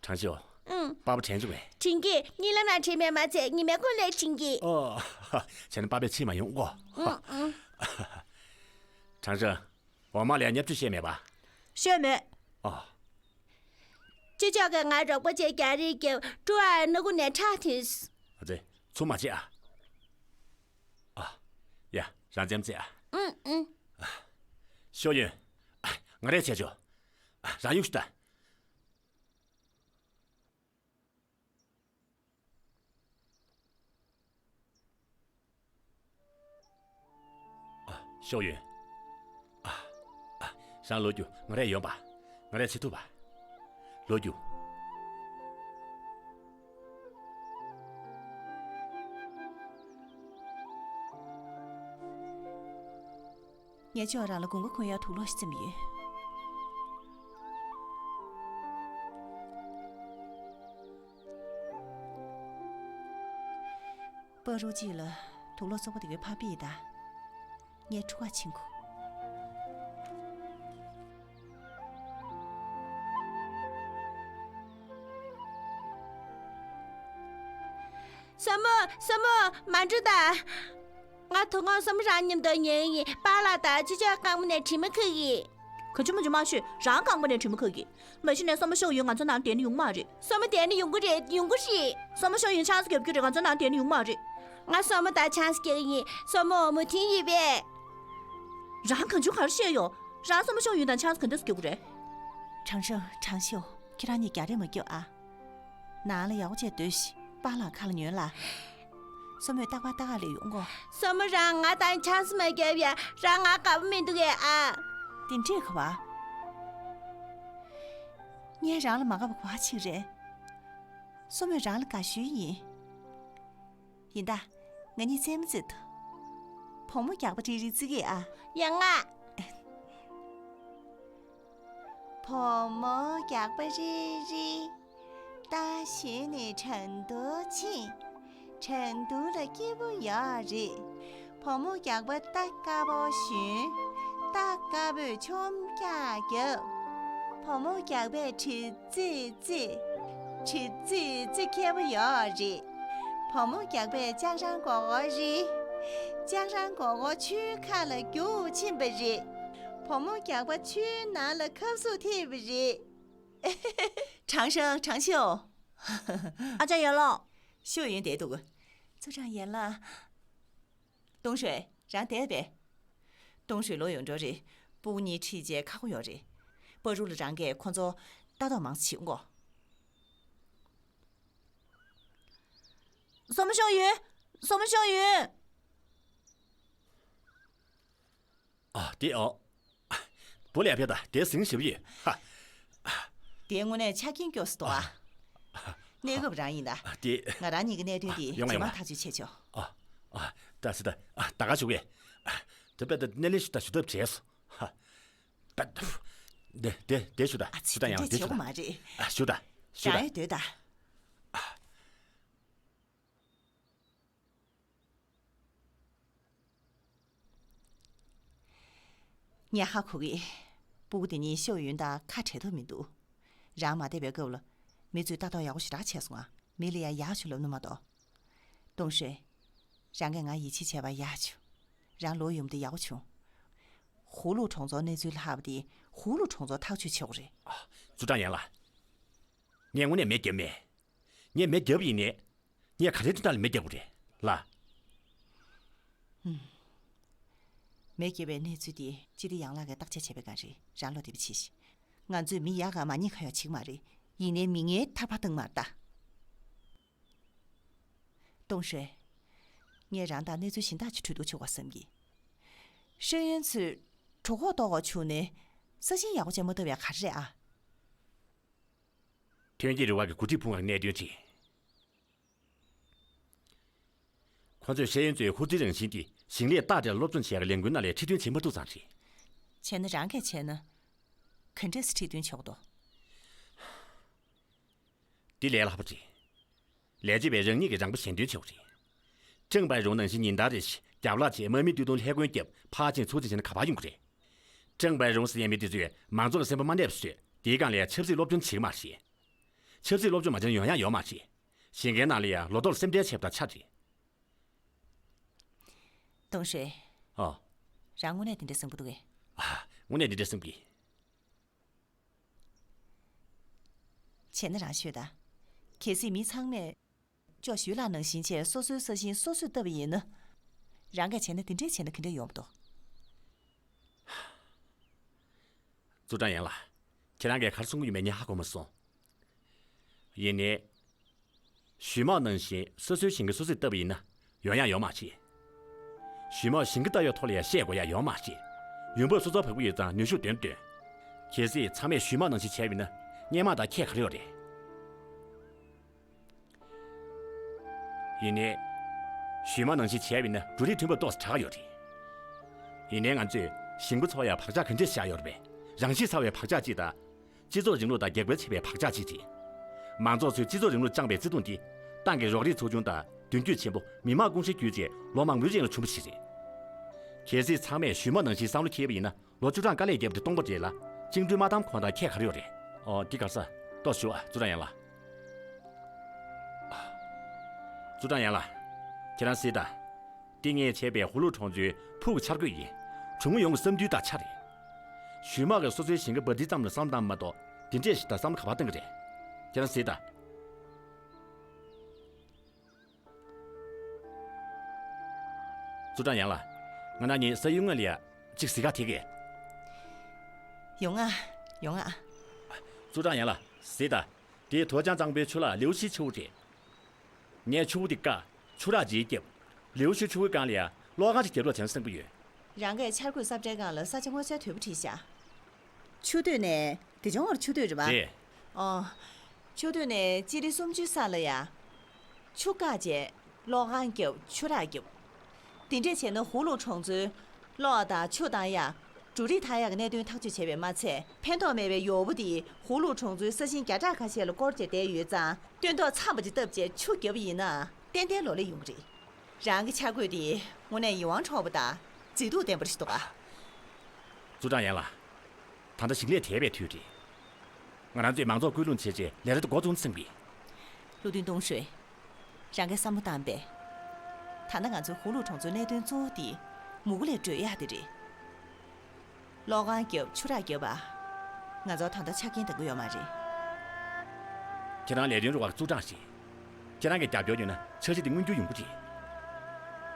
དྲང་ཤོག་ཨང་། པཱ་པ་དྲན་བྱུང་བས། དྲན་གྱི། གཉིད་ལམ་ནང་དྲན་པས་མ་ཚད་ཉི་མའི་འཁོར་ལོས་དྲན་གྱི། ཨོ། བྱས་ན་པཱ་པས་ཕྱིར་མ་ཡོང་གོ། ཨང་ཨང་། ཐང་ཧྲང་། འོག་མ་ལ་བརྙས་བཅོས་བཤད་མེད་པ། བཤད་མེད། ཨ། ཅི་ཅག་གིས་ང་རོགས་པ་བྱས་རྒྱག་རེས་བརྒྱབ། ཀྲུའུ་ཨར་སྣ་ཁུག་ནས་ཁྲག་ཐོན་སོང་། ཨ་ཙི། ཚུར་མ་བྱེད་ཨ། ཨ། ཡ། རང་འཛེམ་བྱེད་ཨ། ཨུང་ཨུང་། ཤོ་ཡུན། ཨ། ང་རས་བྱས་ཆོག་ཨ། རང་ཡུག་ཤི་ད། ཨ། ཤོ་ཡུན། ཨ། ཨ། རང་ལོག་རྒྱུགས། ང་རས་ཡོང་པ། ང་རས་བྱེད་ཐུབ་པ། ལོག་རྒྱུགས། ངས་ཅོག་རང་ལ་དགུན་ཁ་གོན་ཡག་དུག་ལོག་ཞིག་བཙེམས་ཡོད། པ་རུ་ཅི་ལ་དུག་ལོག་བཙོག་པ་དེ་གའི་ཕ་པི་ཡི་ད། ངས་ཁྲུ་ཁ་ཆིང་གོ། སྲས་མོ། སྲས་མོ། མ་འགྲོ་ད། ང་དོ་དགོང་སྲས་མོ་རང་མཉམ་དུ་ཉལ་ཡིན། པཱ་ལགས་དང་ཅི་ཅག་རྐང་པ་ནས་དྲི་མ་ཁུག་གི། ག་ཅི་མ་ཅི་མ་ཤོད། རང་རྐང་པ་ནས་དྲི་མ་ཁུག་གི། མ་གཞི་ནས་སྲས་མོ་ཤོ་ཡུན་ང་ཚོ་ནང་བསྡད་ན་ཡོང་མ་རེད། སྲས་མོ་བསྡད་ན་ཡོང་གི་རེད། ཡོང་གི་རེད། སྲས་མོ་ཤོ་ཡུན་ཆང་ས་རྒྱབ་རྒྱུ་རེད། ང་ཚོ་ནང་བསྡད་ན་ཡོང་མ་རེད། ང་སྲས་མོ་དང་ཆང་ས་རྒྱག་གི་ཡིན། སྲས་མོ་མོས་མཐུན་ཡོད་པས། རང་གང་བྱུང་ག་རེ་བཤད་ཡོད། རང་སྲས་མོ་ཤོ་ཡུན་དང་ཆང་ས་ག་འདྲ་སེ་རྒྱག་གི་རེད། ཁྲང་ཧྲང་། ཁྲང་ཤོ། ཁྱེད་རང་གཉིས་རྒྱག་རེས་མ་རྒྱོབ་ཨ། ནང་ལ་ཡག་པོ་བྱས་སྡོད་ཤིག་པཱ་ལགས་ཁ་ལ་ཉོན་ལ། སྲས་མོས་རྟག་པར་ལྟ་ག་ལ་ཡོང་གོ། སྲས་མོ་རང་ང་དང་ཆང་ས་མ་རྒྱབ་ཡ། རང་ང་དགའ་པོ་མི་འདུག་གས་ཨ། དེ་འདྲས་ག་བ། ངས་རང་ལ་མ་དགའ་བ་ག་བ་ཅིག་རེད། སྲས་མོས་རང་ལ་དགའ་ཤོས་ཡིན། ཡིན་ད། ང་གཉིས་རྩེད་མོ་རྩེ་ཐུབ། བུ་མོ་རྒྱག་པ་རིལ་རིལ་རྩེ་གི་ཨ། ཡ་ང་། བུ་མོ་རྒྱག་པ་རིལ་རིལ། རྟ་ཞོན་ནས་ཁྲེང་ཏུའུ་ཕྱིན། ཁྲེང་ཏུའུ་ལ་སྐྱིད་པོ་ཡོད་རེད། བུ་མོ་རྒྱག་པ་རྟ་དཀར་པོ་ཞོན། རྟ་དཀར་པོས་ཆོམ་རྐྱང་བརྒྱབ། བུ་མོ་རྒྱག་པས་གྲི་རྩེད་རྩེད། གྲི་རྩེད་རྩེད་མཁས་པོ་ཡོད་རེད། བུ་མོ་རྒྱག་པས་ལྕགས་རང་སྒོར་སྒོར་རིལ། ལྕགས་རང་སྒོར་སྒོར་ཆུའི་ཁ་ལ་རྒྱུག་ཕྱིན་པ་རེད། བུ་མོ་རྒྱག་པ་ཆུའི་ནང་ལ་ཁབ་སུབ་ཐེབས་པ་རེད། ཁྲང་ཧྲང་། ཁྲང་ཤོ། ཨ་ཅག་ཡན་ལགས། ཤོ་ཡུན་བསྡད་འདུག་ཙུའུ་ཀྲང་ཡན་ལགས། ཏུང་ཧྲོས། རང་བསྡད་པས། ཏུང་ཧྲོས་ལོག་ཡོང་འགྲོ་རེད། སྤུ་གུ་གཉིས་ཁྲིད་བྱས་ཁག་པོ་ཡོད་རེད། པ་རུ་ལ་རང་གིས་ཁོ་ཚོ་ལྟ་རྟོག་མང་ཙམ་བྱེད་དགོས། སྲས་མོ་ཤོ་ཡུན། སྲས་མོ་ཤོ་ཡུན། ཨ། དེ་ཨོ། བུ་ལས་ཕེབས་དང་དེ་ཟིང་ཞིབ་ཡོད། ཧ། དེ་དངོས་གནས་ཆ་རྐྱེན་སྐྱོ་སུ་འདུག་ཨ། གནས་སྐབས་རང་ཡིན་ད། ཨ། དེ། ང་རང་གཉིས་ཀྱི་གནད་དོན་དེ་ཡོང་ང་ཇེ་ཡོང་མང་ང་། ཐག་གཅོད་བྱེད་ཆོག་ཨ། ཨ། ད་སི་ད། ཨ། ད་ག་ཞུ་གི། ཨ། དེ་པད་ད་སྣེ་ལེན་ཞུ་ད་ཞུ་ཐབས་བྱས་སོ། ཧ། པད། དེ་དེ་དེ་ཞུ་ད། ཨ་ཙི། ཞུ་ད་ཡང་དེ་འདྲས་ཞུ་བྱེད་དགོས་ད། མ་རེད། ཨ། ཞུ་ད། ཞུ་ད། རང་ཡོད་སྡོད་ད། ངས་ཧ་གོ་གི། སྤུ་གུ་དེ་གཉིས་ཤོ་ཡུན་དང་ཁ་བྲལ་ཐབས་མི་འདུག་རང་མ་བསྡད་པའི་སྐབས་ལ་མི་ཚོས་ལྟ་རྟོག་ཡག་པོ་ཞེ་དྲག་བྱས་སོང་ང་། མི་ལ་ཡང་ཡག་ཅིག་ལབ་ནི་མ་གཏོགས། ཏུང་ཧྲོས། རང་གིས་ང་ཡིད་ཆེས་བྱས་པ་ཡག་བྱུང་། རང་ལོག་ཡོང་བ་དེ་ཡག་པོ་བྱུང་། ཧུའུ་ལུའུ་གྲོང་ཚོར་གནས་ཚུལ་ལྷག་པ་དེ་ཧུའུ་ལུའུ་གྲོང་ཚོར་ཐག་གཅོད་བྱེད་དགོས་རེད། ཨ། ཙུའུ་ཀྲང་ཡན་ལགས། ངས་དངོས་གནས་མེ་བརྒྱབ་མེད། ངས་མེ་བརྒྱབ་ཡིན་ནའི། ངས་ག་རེ་དོན་དག་ལ་མེ་བརྒྱབ་དགོས་རེད་ལ། ཧུམ། མེ་བརྒྱབ་པའི་གནས་ཚུལ་དེ་སྤྱི་བདེ་ཡན་ལག་གིས་བརྟག་དཔྱད་བྱས་པའི་སྒང་རེད། རང་ལོག་བདེ་པོ་བྱེད་ཤིག་ང་ཚོས་མི་ཡག་ག་མ་ཉེས་ག་ཡོད་བྱེད་ཀྱི་མ་རེད། ཡིན་ནའི་མི་ངན་ཐར་པ་བཏང་མ་རེད་ད། ཏུང་ཧྲོས། ངས་རང་དང་གནས་ཚུལ་གཞན་དག་ཅིག་གྲོས་བསྡུར་བྱེད་དགོས་བསམ་གི། ཧྲེན་ཡོན་ཚོས་གྲོད་ཁོག་ལྟོགས་པ་བྱུང་ནས་ས་ཞིང་ཡག་པོ་ཅིག་མ་བཏབ་ཡ་ག་རེ་རེད་ཨ། ཐོན་སྐྱེད་རུ་ཁག་གི་འགོ་ཁྲིད་ཕུང་བ་གི་གནད་དོན་རེད། ཁོ་ཚོས་ཧྲེན་ཡོན་ཚོའི་ཧུར་བརྩོན་རང་བཞིན་དེ་ཞིང་ལས་རྟགས་དེར་སློབ་སྦྱོང་བྱེད་ཡག་གི་ལས་འགུལ་ནང་ལ་ཁྲིད་སྟོན་བྱེད་མ་ཐུབ་ཙང་རེད། བྱས་ན་རང་གིས་བྱས་ན། ག་འདྲས་སེ་ཁྲིད་སྟོན་བྱེད་དགོས་འདུག་འདི་ལས་སླ་པོ་རེད། ལས་བྱེད་པས་རང་ཉིད་ཀྱིས་རང་དཔའ་གཞན་སྟོན་བྱེད་དགོས་རེད། ཀྲང་པའེ་རུང་ནང་བཞིན་ཉིན་ལྟར་རེ་བཞིན་རྒྱབ་ལངས་བྱས། དམག་མི་སྟོད་ཐུང་ལྷ་སྐོན་བརྒྱབ། ཕར་ཕྱིན་ཚུར་ཕྱིན་བྱས་ན་ག་པར་ཡོང་གི་རེད། ཀྲང་པའེ་རུང་ཟེར་ཡ་མི་དེ་ཚོས་མང་ཚོགས་ལ་སེམས་པ་མ་གནས་པ་བཟོས། དེའི་སྒང་ལ་ཡང་ཆབ་སྲིད་སློབ་སྦྱོང་བྱེད་ཀྱི་མ་རེད། ཆབ་སྲིད་སློབ་སྦྱོང་མ་བྱས་ན་ཡོང་ཡག་ཡོད་མ་རེད། གཞན་ཁའི་ནང་ལ་ཡང་ལོ་ཐོག་ལ་སེམས་ཁྲལ་བྱས་པ་དང་ཆ་རེད། ཏུང་ཧྲོས། ཨོ། རང་དངོས་གནས་དེ་འདྲ་བསམ་གྱི་འདུག་གས། དངོས་གནས་འདི་འདྲ་སེམས་སྐྱིད། བྱས་ན་རང་ཤོད་ད། གལ་སྲིད་མི་ཚང་མས་ཅོག་ཞུས་ལགས་ནང་བཞིན་བྱས་སོ་སོའི་ས་ཞིང་སོ་སོས་བཏབ་པ་ཡིན་ན། རང་གིས་བྱས་ན་དེ་འདྲས་བྱས་ན་ག་འདྲས་ཡོང་མི་འདུག། ཙུའུ་ཀྲང་ཡན་ལགས། ཁྱེད་རང་གིས་ག་རེ་གསུང་གི་ཡོད་མེད་ངས་ཧ་གོ་མ་སོང་། ཡིན་ནའི། ཞུས་མོ་ནང་བཞིན་སོ་སོའི་ཞིང་ཁ་སོ་སོས་བཏབ་པ་ཡིན་ན་ཡོང་ཡག་ཡོད་མ་རེད། ཞུས་མོ་ཞིང་ཁ་བཏབ་ཡག་ཐོག་ལ་ཡང་བཤད་དགོས་ཡག་ཡོད་མ་རེད། ཡོང་འབབ་སོ་སོར་བབས་ཀྱི་ཡོད་ཙང་ནུས་ཤུགས་འདོན་འདོན། གལ་སྲིད་ཚང་མས་ཞུས་མོ་ནང་བཞིན་བྱས་པ་ཡིན་ན་སྔོན་མ་དང་ཁྱད་ག་རེ་ཡོད་རེད། ཡིན་ནའི། ཞུས་མོ་ནང་བཞིན་བྱས་པ་ཡིན་ན་འབྲུ་རིགས་ཐོན་འབབ་ཏོག་ཙམ་དྲག་ཡོད་རེད། ཡིན་ནའི་ང་ཚོས་ཞིང་པ་ཚོར་ཡང་བག་ཆགས་ག་འདྲས་བཞག་ཡོད་རེད་པས། རང་ཤི་ཚ་བའི་བག་ཆགས་གཅིག་དང་། སྤྱི་ཚོགས་རིང་ལུགས་དང་རྒྱལ་ཁབ་ཆེ་བའི་བག་ཆགས་གཅིག་རེད། མང་ཚོགས་ཚོས་སྤྱི་ཚོགས་རིང་ལུགས་བཅངས་པའི་བརྩེ་དུང་འདི། ཏང་གི་རོགས་རིགས་ཚོགས་ཆུང་དང་མདུན་སྐྱོད་ཆེན་པོ་མི་དམངས་ཀུང་སི་བརྒྱུད་བྱས་ལོ་མང་པོའི་རིང་ལ་བྱུང་བ་ཞིག་རེད། གལ་སྲིད་ཚང་མས་ཞུས་མོ་ནང་བཞིན་བསམ་བློ་འཁྱེར་བ་ཡིན་ན། ལོ་བཅུ་གྲངས་དཀའ་ལས་བརྒྱབ་སྟེ་སྟོང་པ་རེད་ལ། བཅིངས་འགྲོལ་མ་བཏང་གོང་དང་ཁྱད་ག་རེ་ཡོད་རེད། ཨོ་འདི་ག་རེ་ཟ། ཏོག་ཞུ་ཨ་ཙུའུ་ཀྲང་ཡན་ལགས། ཨ། ཙུའུ་ཀྲང་ཡན་ལགས། ཁྱེད་རང་གཟིགས་དང་། འདི་ངས་བྱས་པའི་ཧུའུ་ལུའུ་གྲོང་ཚོའི་ཕུགས་ཀྱི་འཆར་འགོད་ཡིན། གྲོང་མི་ཡོངས་ཀྱི་བསམ་འདུན་དང་ཆ་རེད། ཞུས་མོ་གིས་སོ་སོའི་ཞིང་ཁ་འབབ་འདི་ཙམ་ལ་བསམ་བློ་བཏང་མ་གཏོགས་འདི་འདྲས་ཞིག་དང་བསམ་བློ་ག་པར་གཏོང་གི་རེད། ཁྱེད་རང་གཟིགས་དང་། ཙུའུ་ཀྲང་ཡན་ལགས། ང་རང་གཉིས་ས་ཡུལ་ལྔ་ལ་ཡ་གཅིག་གཟིགས་ག་ཐད་ཀས། ཡོང་ང་། ཡོང་ང་། ཙུའུ་ཀྲང་ཡན་ལགས་གཟིགས་དང་། དེ་ཐོ་ཅང་གཙང་པོའི་ཆུ་ལག་ལིའུ་ཤི་ཆུ་བོ་རེད། ངས་ཆུ་བོ་དེ་བཀག་ཆུ་རགས་ཅིག་བརྒྱབ། ལིའུ་ཤི་ཆུ་བོའི་སྒང་ལ་ཡ་གློག་ཁང་ཞིག་རྒྱབ་རོགས་བྱས་ན་བསམ་གྱི་ཡོད། རང་གིས་འཆར་འགོད་གསར་བསྒྲགས་སྒང་ལ་ས་ཆ་སྔོག་འཆར་དོད་པོ་བྲིས་ཤག་ཆུ་སྟོད་ནས་དེ་ཆུང་བར་ཆུ་སྟོད་རེད་པ། རེད། ཨོ། ཆུ་སྟོད་ནས་སྤྱི་ལེ་སུམ་ཅུའི་ས་ལ་ཡ། ཆུ་བཀག་བྱས་གློག་ཁང་བརྒྱབ་ཆུ་རགས་བརྒྱབ། དེ་འདྲས་བྱས་ན་ཧུའུ་ལུའུ་གྲོང་ཚོའི་གློག་དང་ཆུ་བཏང་ཡག་འབྲུ་རིགས་འཐག་ཡག་གི་གནད་དོན་ཐག་གཅོད་བྱས་པས་མ་ཚད་ཕན་ཐོགས་མེད་པའི་ཡོ་བོ་དེ་ཧུའུ་ལུའུ་གྲོང་ཚོའི་ས་ཞིང་བརྒྱ་ཕྲག་ཁ་ཤས་ལ་བསྐོར་བྱས་བསྡད་ཡོད་ཙང་སྟོན་ཐོག་འཚམ་པ་ཅིག་བཏབ་བྱས་ཆུ་བརྒྱབ་པ་ཡིན་ན་ཏན་ཏན་ལོ་ལེགས་ཡོང་གི་རེད། རང་གི་འཆར་འགོད་དེ་དངོས་གནས་ཡིད་དབང་འཕྲོག་པ་དང་མཛེས་སྡུག་ལྡན་པ་རེད་འདུག་ག་ཙུའུ་ཀྲང་ཡན་ལགས། ད་ལྟ་ཞིང་ལས་དེ་བས་དུས་རེད། ང་རང་ཚོས་མང་ཚོགས་སྐུལ་སློང་བྱས་རྗེས་ལས་ར་དེ་འགོ་བཙུགས་ཟིན་པས། བློ་མཐུན་ཏུང་ཧྲོས། རང་གིས་བསམ་བློ་བཏང་པས། ད་ལྟ་ང་ཚོའི་ཧུའུ་ལུའུ་གྲོང་ཚོའི་གནད་དོན་གཙོ་བོ་དེ་མུ་གུ་ལས་སྒྲོལ་ཡག་དེ་རེད། གློག་ཁང་བརྒྱབ་ཆུ་རགས་བརྒྱབ་པ། ང་ཚོར་ད་ལྟ་ཆ་རྐྱེན་ལྡན་གྱི་ཡོད་མ་རེད། ཁྱེད་རང་ལས་དོན་རུ་ཁག་ཙུའུ་ཀྲང་ཞིག་ཁྱེད་རང་གིས་རྒྱབ་སྐྱོར་ཡོད་ན་འཆར་གཞི་དེ་མངོན་འགྱུར་ཡོང་གི་རེད།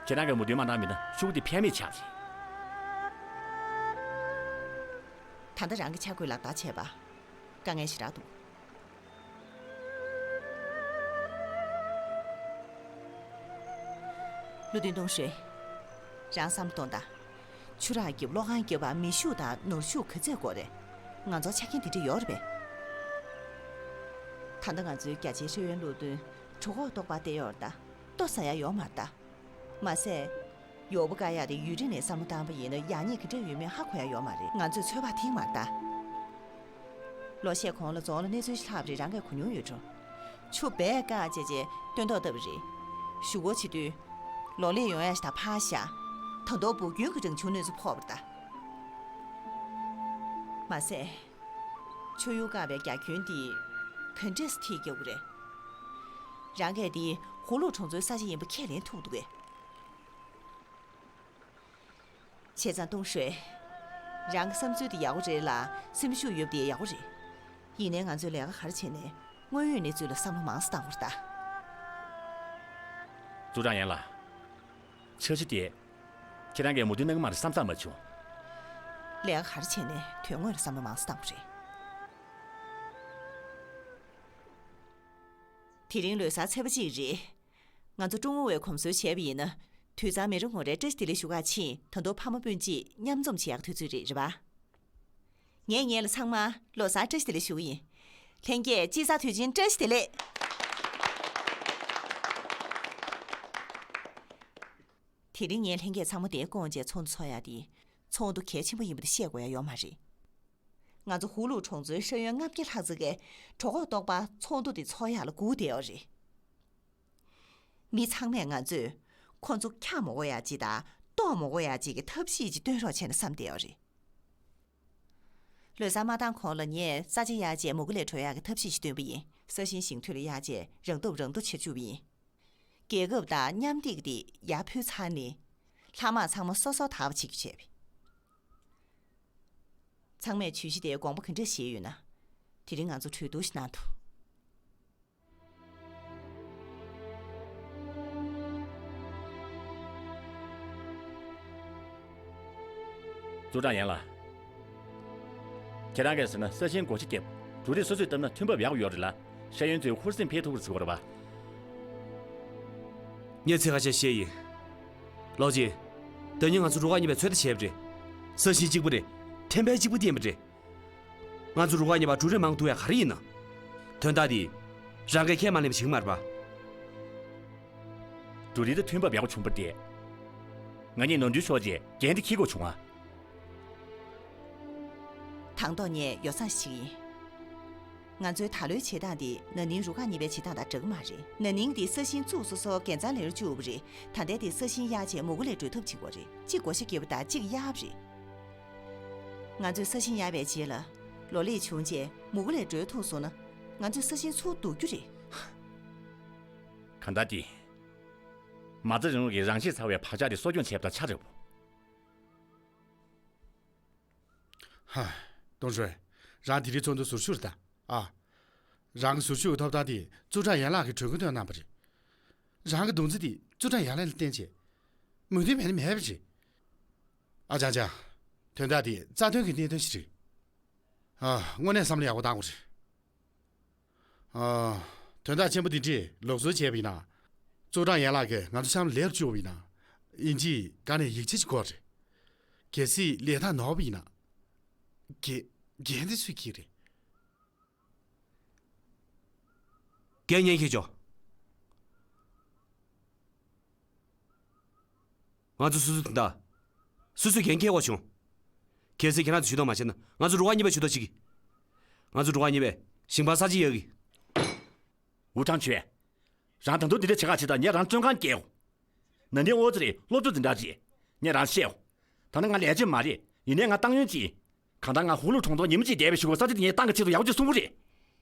ཁྱེད་རང་གིས་མོས་མཐུན་མ་གནང་མིན་ན་ཤོག་བུ་དེ་ཕན་མེད་ཆགས་རེད། ད་ལྟ་རང་གི་འཆར་འགོད་ལག་བསྟར་བྱས་པ། དཀའ་ངལ་ཞེ་དྲག་འདུག་བློ་མཐུན་ཏུང་ཧྲོས། རང་བསམ་བློ་གཏོང་དང་། ཆུ་རགས་བརྒྱབ་གློག་ཁང་བརྒྱབ་པ་མེ་ཤུགས་དང་ནོར་ཤུགས་ག་ཚད་དགོས་རེད། ང་ཚོར་ཆ་རྐྱེན་དེ་འདྲ་ཡོད་རེད་པས། ད་ལྟ་ང་ཚོའི་རྒྱ་ཆེའི་ཤེས་ཡོན་སློབ་སྟོན་གྲོད་ཁོག་ལྟོགས་པ་བལྟས་ཡོད་རེད་ད། ལྟོ་ཟ་ཡག་ཡོད་མ་རེད་ད། མ་ཟད། ཡོ་བོ་བཀག་ཡག་དེ་ཡུན་རིང་ནས་བསམ་བློ་བཏང་པ་ཡིན་ན་ཡག་ཉེས་ག་འདྲ་ཡོད་མེད་ཧ་གོ་ཡག་ཡོད་མ་རེད། ང་ཚོས་ཚོད་དཔག་ཐེངས་མ་རེད་ད། ལོ་ཤས་གོང་ལ་རྫོང་ལ་གནས་ཚུལ་ཞིག་ལྷག་པ་རེད། རང་གིས་གོ་མྱོང་ཡོད་འགྲོ། ཆུ་རྦད་བཀག་བྱས་རྗེས་སྟོན་ཐོག་བཏབ་པ་རེད། ཞུ་སྒོ་བྱེད་དུས། ལོ་ལེགས་ཡོང་ཡག་ཞིག་ད་ཕར་བཞག་ད་དུང་འབུར་རྒྱུན་གྱི་རང་བྱུང་གནོད་འཚེ་ཕོག་པ་རེད་ད། མ་ཟད། ཆུ་ཡུར་བཀག་པའི་རྒྱ་ཁྱོན་འདི་ག་འདྲས་སེ་འཐིབས་རྒྱག་གི་རེད། རང་གིས་འདི་ཧུའུ་ལུའུ་གྲོང་ཚོའི་ས་ཆ་ཡིན་པ་ཁས་ལེན་ཐུབ་འདུག་གས། བྱས་ཙང་ཏུང་ཧྲོས། རང་གི་བསམ་ཚུལ་དེ་ཡག་པོ་རེད་ལ་སེམས་ཤུགས་ཡོད་པ་དེ་ཡག་པོ་རེད། ཡིན་ནའི་ང་ཚོས་ལས་ཀ་ག་རེ་བྱས་ནས་དངོས་ཡོད་གནས་ཚུལ་ལ་བསམ་བློ་མང་ཙམ་བཏང་དགོས་རེད་ད། ཙུའུ་ཀྲང་ཡན་ལགས། འཆར་གཞི་དེ། ཁྱེད་རང་གིས་མོས་མཐུན་གནང་གི་མ་རེད་བསམ་བསམ་མ་བྱུང་། ལས་ཀ་ག་རེ་བྱས་ནས་དོན་དངོས་ལ་བསམ་བློ་མང་ཙམ་བཏང་དགོས་རེད། དེ་རིང་ལོ་གསར་ཚེས་པ་གཅིག་རེད། ང་ཚོ་ཀྲུང་ཨུ་བས་གོམས་སྲོལ་བྱས་པ་ཡིན་ན། དུད་ཚང་མི་རེ་ངོ་རེར་བཀྲ་ཤིས་བདེ་ལེགས་ཞུ་ག་ཕྱིན། ད་དུང་ཕ་མ་སྤུན་མཆེད་མཉམ་འཛོམས་བྱེད་ཡག་དུས་ཚོད་རེད། རེད་པ། ངས་ངེད་ལ་ཚང་མ་ལོ་གསར་བཀྲ་ཤིས་བདེ་ལེགས་ཞུ་གི་ཡིན། ལྷན་རྒྱས་དཔྱིད་གསར་དུས་ཆེན་བཀྲ་ཤིས་བདེ་ལེགས། དེ་རིང་ངས་ལྷན་རྒྱས་ཚང་མ་འདིར་བསྐོངས་བྱས་ཚོགས་འདུ་ཚོགས་ཡག་འདི་ཚོགས་འདུ་གལ་ཆེན་པོ་ཡིན་པ་དེ་བཤད་དགོས་ཡག་ཡོད་མ་རེད། ང་ཚོ་ཧུའུ་ལུའུ་གྲོང་ཚོའི་ཤེས་ཡོན་ལྔ་བརྒྱ་ལྷག་ཙམ་གྱིས་གྲོད་ཁོག་ལྟོགས་པར་ཚོགས་འདུ་འདི་ཚོགས་ཡག་ལ་སྒུག་བསྡད་ཡོད་རེད། མི་ཚང་མས་ང་ཚོས་ཁོ་ཚོ་འཁྱག་མ་དགོས་ཡག་ཅིག་དང་ལྟོགས་མ་དགོས་ཡག་ཅིག་གི་ཐབས་ཤེས་ཅིག་སྟོན་རོགས་བྱས་ན་བསམ་བསྡད་ཡོད་རེད། ལོ་གསར་མ་བཏང་གོང་ལ་ངས་ས་ཆ་ཡར་བཅད་མུ་གེ་ལས་གྲོལ་ཡག་གི་ཐབས་ཤེས་ཤིག་བཏོན་པ་ཡིན། ས་ཞིང་ཞིང་དུད་ལ་ཡར་བཅད་རང་སྟོབས་རང་མདོ་བྱེད་བཅུག་པ་ཡིན། རྒྱལ་ཁབ་དང་མཉམ་སྡེབ་དེ་ཡར་ཕུལ་ཚར་ནས། ལྷག་མ་ཚང་མ་སོ་སོར་དག་པ་བྱེད་རྒྱུ་བྱས་པ། ཚང་མས་བརྗོད་གཞི་དེའི་དགོངས་པ་ག་འདྲ་བཞེས་ཡོད་ན། དེ་རིང་ང་ཚོ་གྲོས་བསྡུར་ཞིག་གནང་དང་། ཙུའུ་ཀྲང་ཡན་ལགས། ཁྱེད་རང་གིས་ཟེར་ན་ས་ཞིང་བགོ་བཤའ་བརྒྱབ། འབྲུ་རིགས་སོ་སོས་བཏབ་ན་ཐོན་འབབ་ཡག་པོ་ཡོད་རེད་ལ། ཤེས་ཡོན་ཚོའི་ཧུར་སེམས་འཕེལ་ཐུབ་པ་རེད་ཟེར་བ་རེད་པ། ངས་ཚིག་ཁ་ཤས་བཤད་ཡིན། ལོག་ཅིག་ད་ནི་ང་ཚོ་རུ་ཁག་གཉིས་པས་ཚོད་ལྟ་བྱས་པ་རེད། ས་ཞིང་གཅིག་པ་རེད། ཐོན་འབབ་གཅིག་པ་བསྟན་པ་རེད། ང་ཚོ་རུ་ཁག་གཉིས་པར་འབྲུ་རིགས་མང་འདུག་ཡ་ག་རེ་ཡིན་ན། དོན་དག་འདི་རང་གིས་ཁས་མ་ལེན་པ་བྱེད་ཀྱི་མ་རེད་པ། འབྲུ་རིགས་དེ་ཐོན་འབབ་ཡག་པོ་བྱུང་བ་རེད། ང་གཉིས་ནོར་འཁྲུལ་ཤོར་རྗེས་འགན་དེ་འཁྱེར་དགོས་བྱུང་ང་། དང་ཐོག་ངས་ཡོ་བསྲང་ཞིག་ཡིན། ང་ཚོའི་ད་ལོའི་བྱེད་སྟངས་འདི་ན་ནིང་རུ་ཁག་གཉིས་པའི་བྱེད་སྟངས་དང་འདྲ་གི་མ་རེད། ན་ནིང་འདི་ས་ཞིང་བཙུགས་སོ་སོ་འགན་གཙང་ལེན་རུ་བཅུག་པ་རེད། ད་ལྟའི་འདི་ས་ཞིང་གཡར་རྗེས་མུ་གུ་ལས་སྒྲོལ་ཐབས་བྱེད་དགོས་རེད། གཅིག་བགོ་བཤའ་བརྒྱབ་པ་དང་གཅིག་གཡར་བ་རེད། ང་ཚོས་ས་ཞིང་གཡར་བའི་རྗེས་ལ་ལོ་ལེགས་བྱུང་རྗེས་མུ་གུ་ལས་སྒྲོལ་ཐུབ་སོང་ན། ང་ཚོས་ས་ཞིང་ཚུར་བསྡུ་རྒྱུ་རེད། གང་ལྟར་ཏེ། མ་རྩ་རིང་ལུགས་ཀྱི་རང་ཤེད་ཚ་བའི་བག་ཆགས་དེ་གསོ་སྐྱོང་བྱས་པ་དང་ཆ་འདྲ་བོ། ཧ། ཏུང་ཧྲོས། རང་དེ་རིང་ཚོགས་འདུ་ཟུར་ཞུགས་རེད་ད། ཨ། རང་གི་ཟུར་ཞུགས་ཀྱི་ཐོབ་ཐང་དེ་ཙུའུ་ཀྲང་ཡན་ལགས་ཀྱིས་གྲོས་འགོ་བཏོན་གནང་བ་རེད། རང་གི་རྡོག་རྫིས་དེ་ཙུའུ་ཀྲང་ཡན་ལགས་ལ་བརྟེན་བྱས། མོས་མཐུན་མེད་ན་མེད་པ་རེད། ཨ་ཅང་ཅང་། དོན་དག་དེ་རྩ་དོན་གྱི་གནད་དོན་ཞིག་རེད། ཨ། དངོས་གནས་བསམ་བློ་ཡག་པོ་བཏང་དགོས་རེད། ཨ། དོན་དག་ཆེན་པོ་འདི་འདྲས་ལུགས་སྲོལ་བྱས་པ་ཡིན་ན། ཙུའུ་ཀྲང་ཡན་ལགས་ཀྱིས་ང་ཚོ་ཆམ་ལེར་བཅུག་པ་ཡིན་ན། ཨིན་ཇིས་ག་ནས་ཡིག་ཆ་ཞིག་དགོས་རེད། གལ་སྲིད་ལས་ཐག་ནོར་བ་ཡིན་ན། འགན་འགན་དེ་སུས་འཁྱེར་རེད། འགན་ངས་འཁྱེར་ཆོག་ང་ཚོ་སོ་སོའི་དོན་དག་སོ་སོས་འགན་འཁྱེར་དགོས་བྱུང་། གལ་སྲིད་ཁྱེད་རང་ཚོས་ཇུས་གཏོགས་མ་བྱས་ན་ང་ཚོ་རུ་ཁག་གཉིས་པས་ཇུས་གཏོགས་བྱེད་ཀྱི། ང་ཚོ་རུ་ཁག་གཉིས་པས་ཞིང་པ་ས་ཆ་གཡར་གྱི། ཝུ་ཁྲང་ཆུན། རང་ད་དུང་འདི་འདྲ་བྱེད་ག་བྱེད་དང་ངས་རང་བཙོན་ཁང་བསྐྱལ། ན་ནིང་ཨོ་ཙི་རེད། སློབ་གྲོགས་འཛིན་གྲྭ་རེད། ངས་རང་བཤད། ད་ནི་ང་ལས་བྱེད་མ་རེད། ཡིན་ནའི་ང་ཏང་ཡོན་ཅིག་གང་ལྟར་ང་ཧུའུ་ལུའུ་གྲོང་ཚོར་ཉི་མ་གཅིག་བསྡད་པའི་གཞུག་གུ་ས་ཆ་འདི་ངའི་ཏང་གི་ཆེད་དུ་ཡག་པོ་ཅིག་གསུངས་པ་རེད།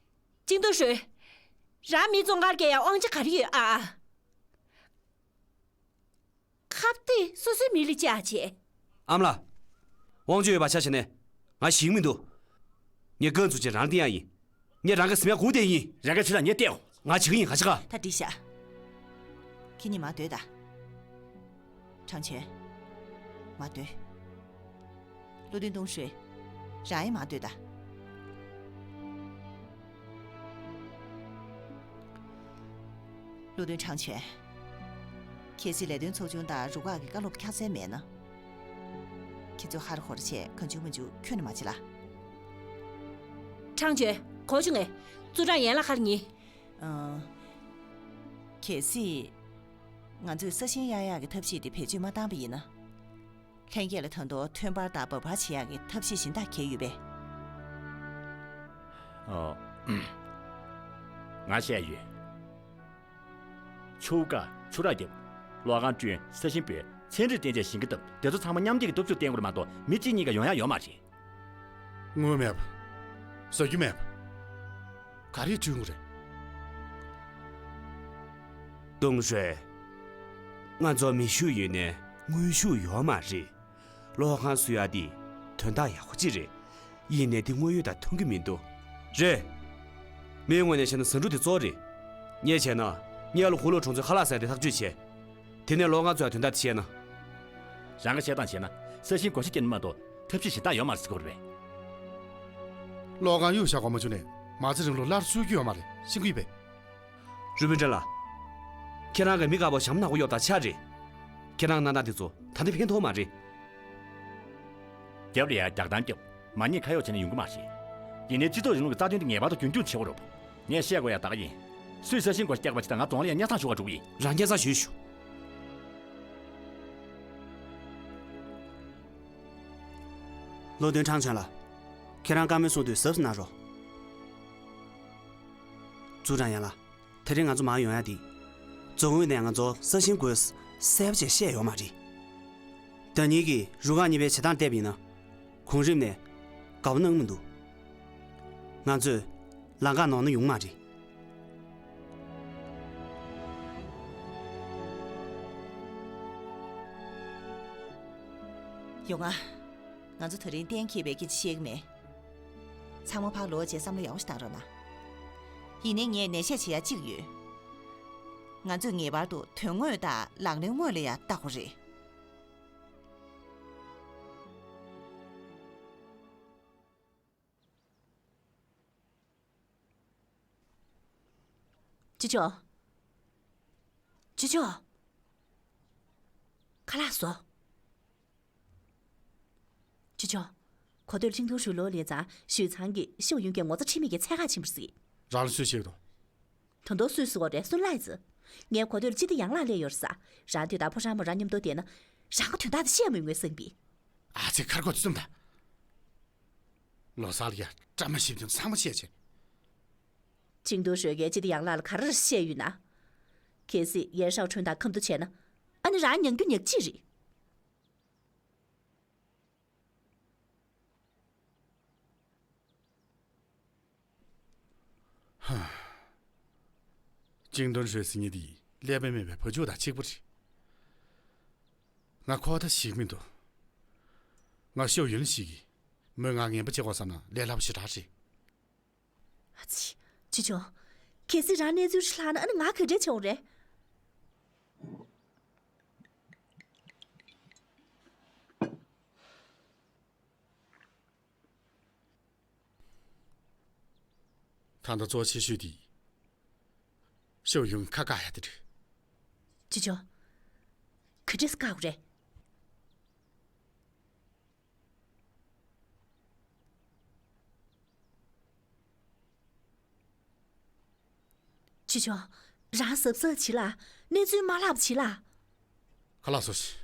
ཅིང་ཏུའུ་ཧྲོས། རང་མི་བཙོན་ཁང་བསྐྱལ་ཡ་དབང་ཆ་ག་རེ་ཡོད་ཨ་ཨ། ཁ་གཏད་སོ་སོའི་མི་ལ་བཅག་བྱས། ཨ་མ་ལགས། དབང་ཆ་ཡོད་པ་ཆ་བཞག་ནས་ང་ཞིག་མི་འདུག་ངས་རྐང་བཙུགས་བྱས་རང་བསྟན་ཡ་ཡིན། ངས་རང་གི་སེམས་ཡ་སྒུག་བསྡད་ཡིན། རང་ག་ཕྱི་ལ་ངས་བལྟས། ང་བྱེད་ཀྱི་ཡིན་ག་ཕྱི་ག་ད་འགྲིག་ཤག་ཁྱེད་གཉིས་མར་སྡོད་ད། ཁྲང་ཆོན། མར་སྡོད། བློ་མཐུན་ཏུང་ཧྲོས། རང་ཡང་མར་སྡོད་ད། བློ་མཐུན་ཁྲང་ཆོན། གལ་སྲིད་ལས་དོན་ཚོགས་ཆུང་དང་རུ་ཁག་གི་བཀའ་སློབ་འཁྱར་སེ་མེད་ན། ཁྱེད་ཚོས་ཧ་ར་ཧོ་ར་བྱས་གང་བྱུང་མང་བྱུང་ཁྱོན་ནས་མ་བྱེད་ལ། ཁྲང་ཆོན། གོ་བྱུང་ངས། ཙུའུ་ཀྲང་ཡན་ལགས་ཁར་ཉེ། ཨང་། གལ་སྲིད། ང་ཚོས་ས་ཞིང་གཡར་ཡག་གི་ཐབས་ཤེས་དེ་བེད་སྤྱོད་མ་བཏང་པ་ཡིན་ན། ལྷན་རྒྱས་ལ་ད་དུང་ཐོན་འབར་དང་འབབ་འཕར་བྱེད་ཡག་གི་ཐབས་ཤེས་གཞན་དག་གང་ཡོད་པས། ཨོ། ང་བཤད་ཡོད། ཆུ་བཀག་ཆུ་རགས་བརྒྱབ། གློག་ཁང་བསྐྲུན། ས་ཞིང་སྤོས། ཚན་རིག་བསྟན་བཅོས་ཞིང་ཁ་བཏབ། དེ་ཚོ་ཚང་མ་མཉམ་འབྲེལ་གྱི་སྟོབས་ཤུགས་བརྟེན་དགོས་རེད་མ་གཏོགས་མི་གཅིག་གཉིས་ཀ་ཡོང་ཡག་ཡོད་མ་རེད། དངུལ་མེད་པ། བཟའ་རྒྱུ་མེད་པ། ག་རེ་བསྐྲུན་དགོས་རེད། ཏུང་ཧྲོས། ང་ཚོ་མི་ཤུགས་ཡོད་ནའི་དངོས་ཤུགས་ཡོད་མ་རེད། གློག་ཁང་བཟོ་ཡག་འདི་དོན་དག་ཡག་པོ་ཅིག་རེད། ཡིན་ནའི་འདི་དངོས་ཡོད་དང་མཐུན་གྱི་མི་འདུག་རེད། མིའི་ངོས་ནས་བཤད་ན་ཟ་འབྲུ་དེ་གཙོ་བོ་རེད། ངས་བྱས་ན་ངས་ལོ་ཧུའུ་ལུའུ་གྲོང་ཚོའི་ཁ་ལག་ཟ་ཡག་དེ་ཐག་གཅོད་བྱས། དེ་ནས་ལོ་ལྔ་ཚོ་ཡང་དོན་དག་དེ་བཤད་ན། རང་གི་བཤད་སྟངས་བྱས་ན་ས་ཞིང་བགོ་བཤའ་བརྒྱབ་ན་མ་གཏོགས་ཐབས་ཤེས་གཞན་དག་ཡོད་མ་རེད་ཟེར་གྱི་ཡོད་རེད་པས། གློག་ཁང་གཡུག་བཞག་དགོས་མ་བྱུང་ནས་མ་རྩ་རིང་ལུགས་སླར་གསོ་རྒྱུ་ཡོད་མ་རེད། ཤེས་ཀྱི་ཡོད་པས། རུས་སྦལ་ཁྲེན་ལགས། ཁྱེད་རང་གིས་མི་དཀར་པོ་ཞྭ་མོ་ནག་པོ་གཡོགས་དང་ཆ་རེད། ཁྱེད་རང་གནང་སྟངས་དེ་ཚོ་ད་ནི་ཕན་ཐོགས་མ་རེད། རྒྱབ་ལ་ཡ་རྒྱག་སྟངས་རྒྱབ། མ་ཉེས་ཁ་གཡོག་བྱས་ན་ཡོང་གི་མ་རེད། ཡིན་ནའི་སྤྱི་ཚོགས་རིང་ལུགས་ཀྱི་རྩ་དོན་དེ་ངེས་པར་དུ་རྒྱུན་སྐྱོང་བྱེད་དགོས་རེད། ངས་བཤད་དགོས་ཡ་ད་ག་ཡིན། སུས་ས་ཞིང་བགོ་བཤའ་བརྒྱབ་པ་ཞིག་དང་ང་རྫོང་ལ་ཡ་སྙན་སེང་ཞུ་ག་འགྲོ་གི་ཡིན། རང་སྙན་སེང་ཞུས་ཤོག་བློ་མཐུན་ཁྲང་ཆོན་ལགས། ཁྱེད་རང་བཀའ་མོལ་གསུང་དུས་གཟབ་གཟབ་གནང་རོགས། ཙུའུ་ཀྲང་ཡན་ལགས། དེ་རིང་ང་ཚོ་མར་ཡོང་ཡ་དེ། རྫོང་ཨུད་ནས་ང་ཚོ་ས་ཞིང་བགོས་གསལ་པོ་བྱས་བཤད་ཡོད་མ་རེད། ཟླ་ཉིན་གྱི་རུ་ཁག་གཉིས་པའི་བྱེད་སྟངས་བལྟས་པ་ཡིན་ན། གོང་རིམ་ནས་དགའ་པོ་གནང་གི་མི་འདུག་ང་ཚོས་ལམ་ཁ་ནོར་ན་ཡོང་མ་རེད། ཡོང་ང་། ང་ཚོ་དེ་རིང་གཏན་འཁེལ་བའི་སྐད་ཆ་བཤད་ཀྱི་མེད། ཚང་མ་ཕར་ལོག་རྗེས་བསམ་བློ་ཡག་པོ་ཞིག་བཏང་རོགས་གནང་། ཡིན་ནའི་ངས་ནན་བཤད་བྱེད་ཡ་གཅིག་ཡོད། ང་ཚོས་ངེས་པར་དུ་དོན་དངོས་དང་ལག་ལེན་དངོས་ལ་ཡ་བལྟ་དགོས་རེད། ཅི་ཆོག་ཅི་ཆོག་ཁ་ལག་བཟོ། ཅི་ཆོག་གོ་ཐོས་ཅིང་ཏུང་ཧྲུའེ་ལོག་སླེབས་ཙང་ཞུས་ཚང་གིས་ཤོ་ཡུན་གྱི་ངོ་ཚ་ཁྲེལ་མེད་ཀྱི་ཚད་བཀག་ཕྱིན་པ་རེད་ཟེར། རང་ལ་སུས་བཤད་འདུག་ད་དུང་སུས་ཟེར་བ་རེད། སུན་ལའེ་ཙི། ངའི་གོ་ཐོས་ལ་སྤྱི་བདེ་ཡན་ལག་སླེབས་ཡོད་རེད་ཟེར། རང་དུས་དང་ཕོ་བྲང་མོ་རང་མཉམ་དུ་བསྡད་ན། རང་གི་དོན་དག་དེ་བཤད་མི་དགོས་བསམ་གི། ཨ་ཙི། ཁ་ར་གོ་ཚུད་ད། ལོ་གསར་ལ་ཡ་བཀྲ་མ་ཤིས་པ་ཚང་མ་བཤད་བྱས། ཅིང་ཏུང་ཧྲུའེ་གིས་སྤྱི་བདེ་ཡན་ལག་ལ་ག་རེ་བཤད་ཡོད་ན། གལ་སྲིད་ཡན་ཧྲའོ་ཁྲོན་དང་ཁ་མཐུན་བྱས་ན། ཨ་ནི་རང་མྱང་རྒྱུ་ཉག་གཅིག་རེད། ཧ། ཅིང་ཏུང་ཧྲུའེ་ཟེར་མཁན་དེ་ཀླད་པ་མེད་པའི་བ་ཕྱུགས་དང་གཅིག་པ་རེད། ང་ཁོ་ད་ཞིག་མི་འདུག་ང་ཤོ་ཡུན་ཞིག་གིས་མོས་ང་ངན་པ་བྱེད་དགོས་བསམ་ན་ལས་སླ་པོ་ཞེ་དྲག་རེད། ཨ་ཙི། ཅི་ཆོག་གལ་སྲིད་རང་གནས་ཚུལ་ཞིག་ལྷག་ན་ཨ་ནི་ང་ག་འདྲ་བྱེད་འོང་རེད། ད་ལྟ་གཙོ་ཆེ་ཤོས་དེ་ཤོ་ཡུན་ཁ་བཀག་ཡ་དེ་རེད། ཅི་ཆོག་ག་འདྲས་བཀག་དགོས་རེད། ཅི་ཆོག་རང་གཟབ་གཟབ་བྱེད་ལ། གནས་ཚུལ་མ་ལྷག་པ་བྱེད་ལ། ཁ་ལག་བཟོ་ཞིག་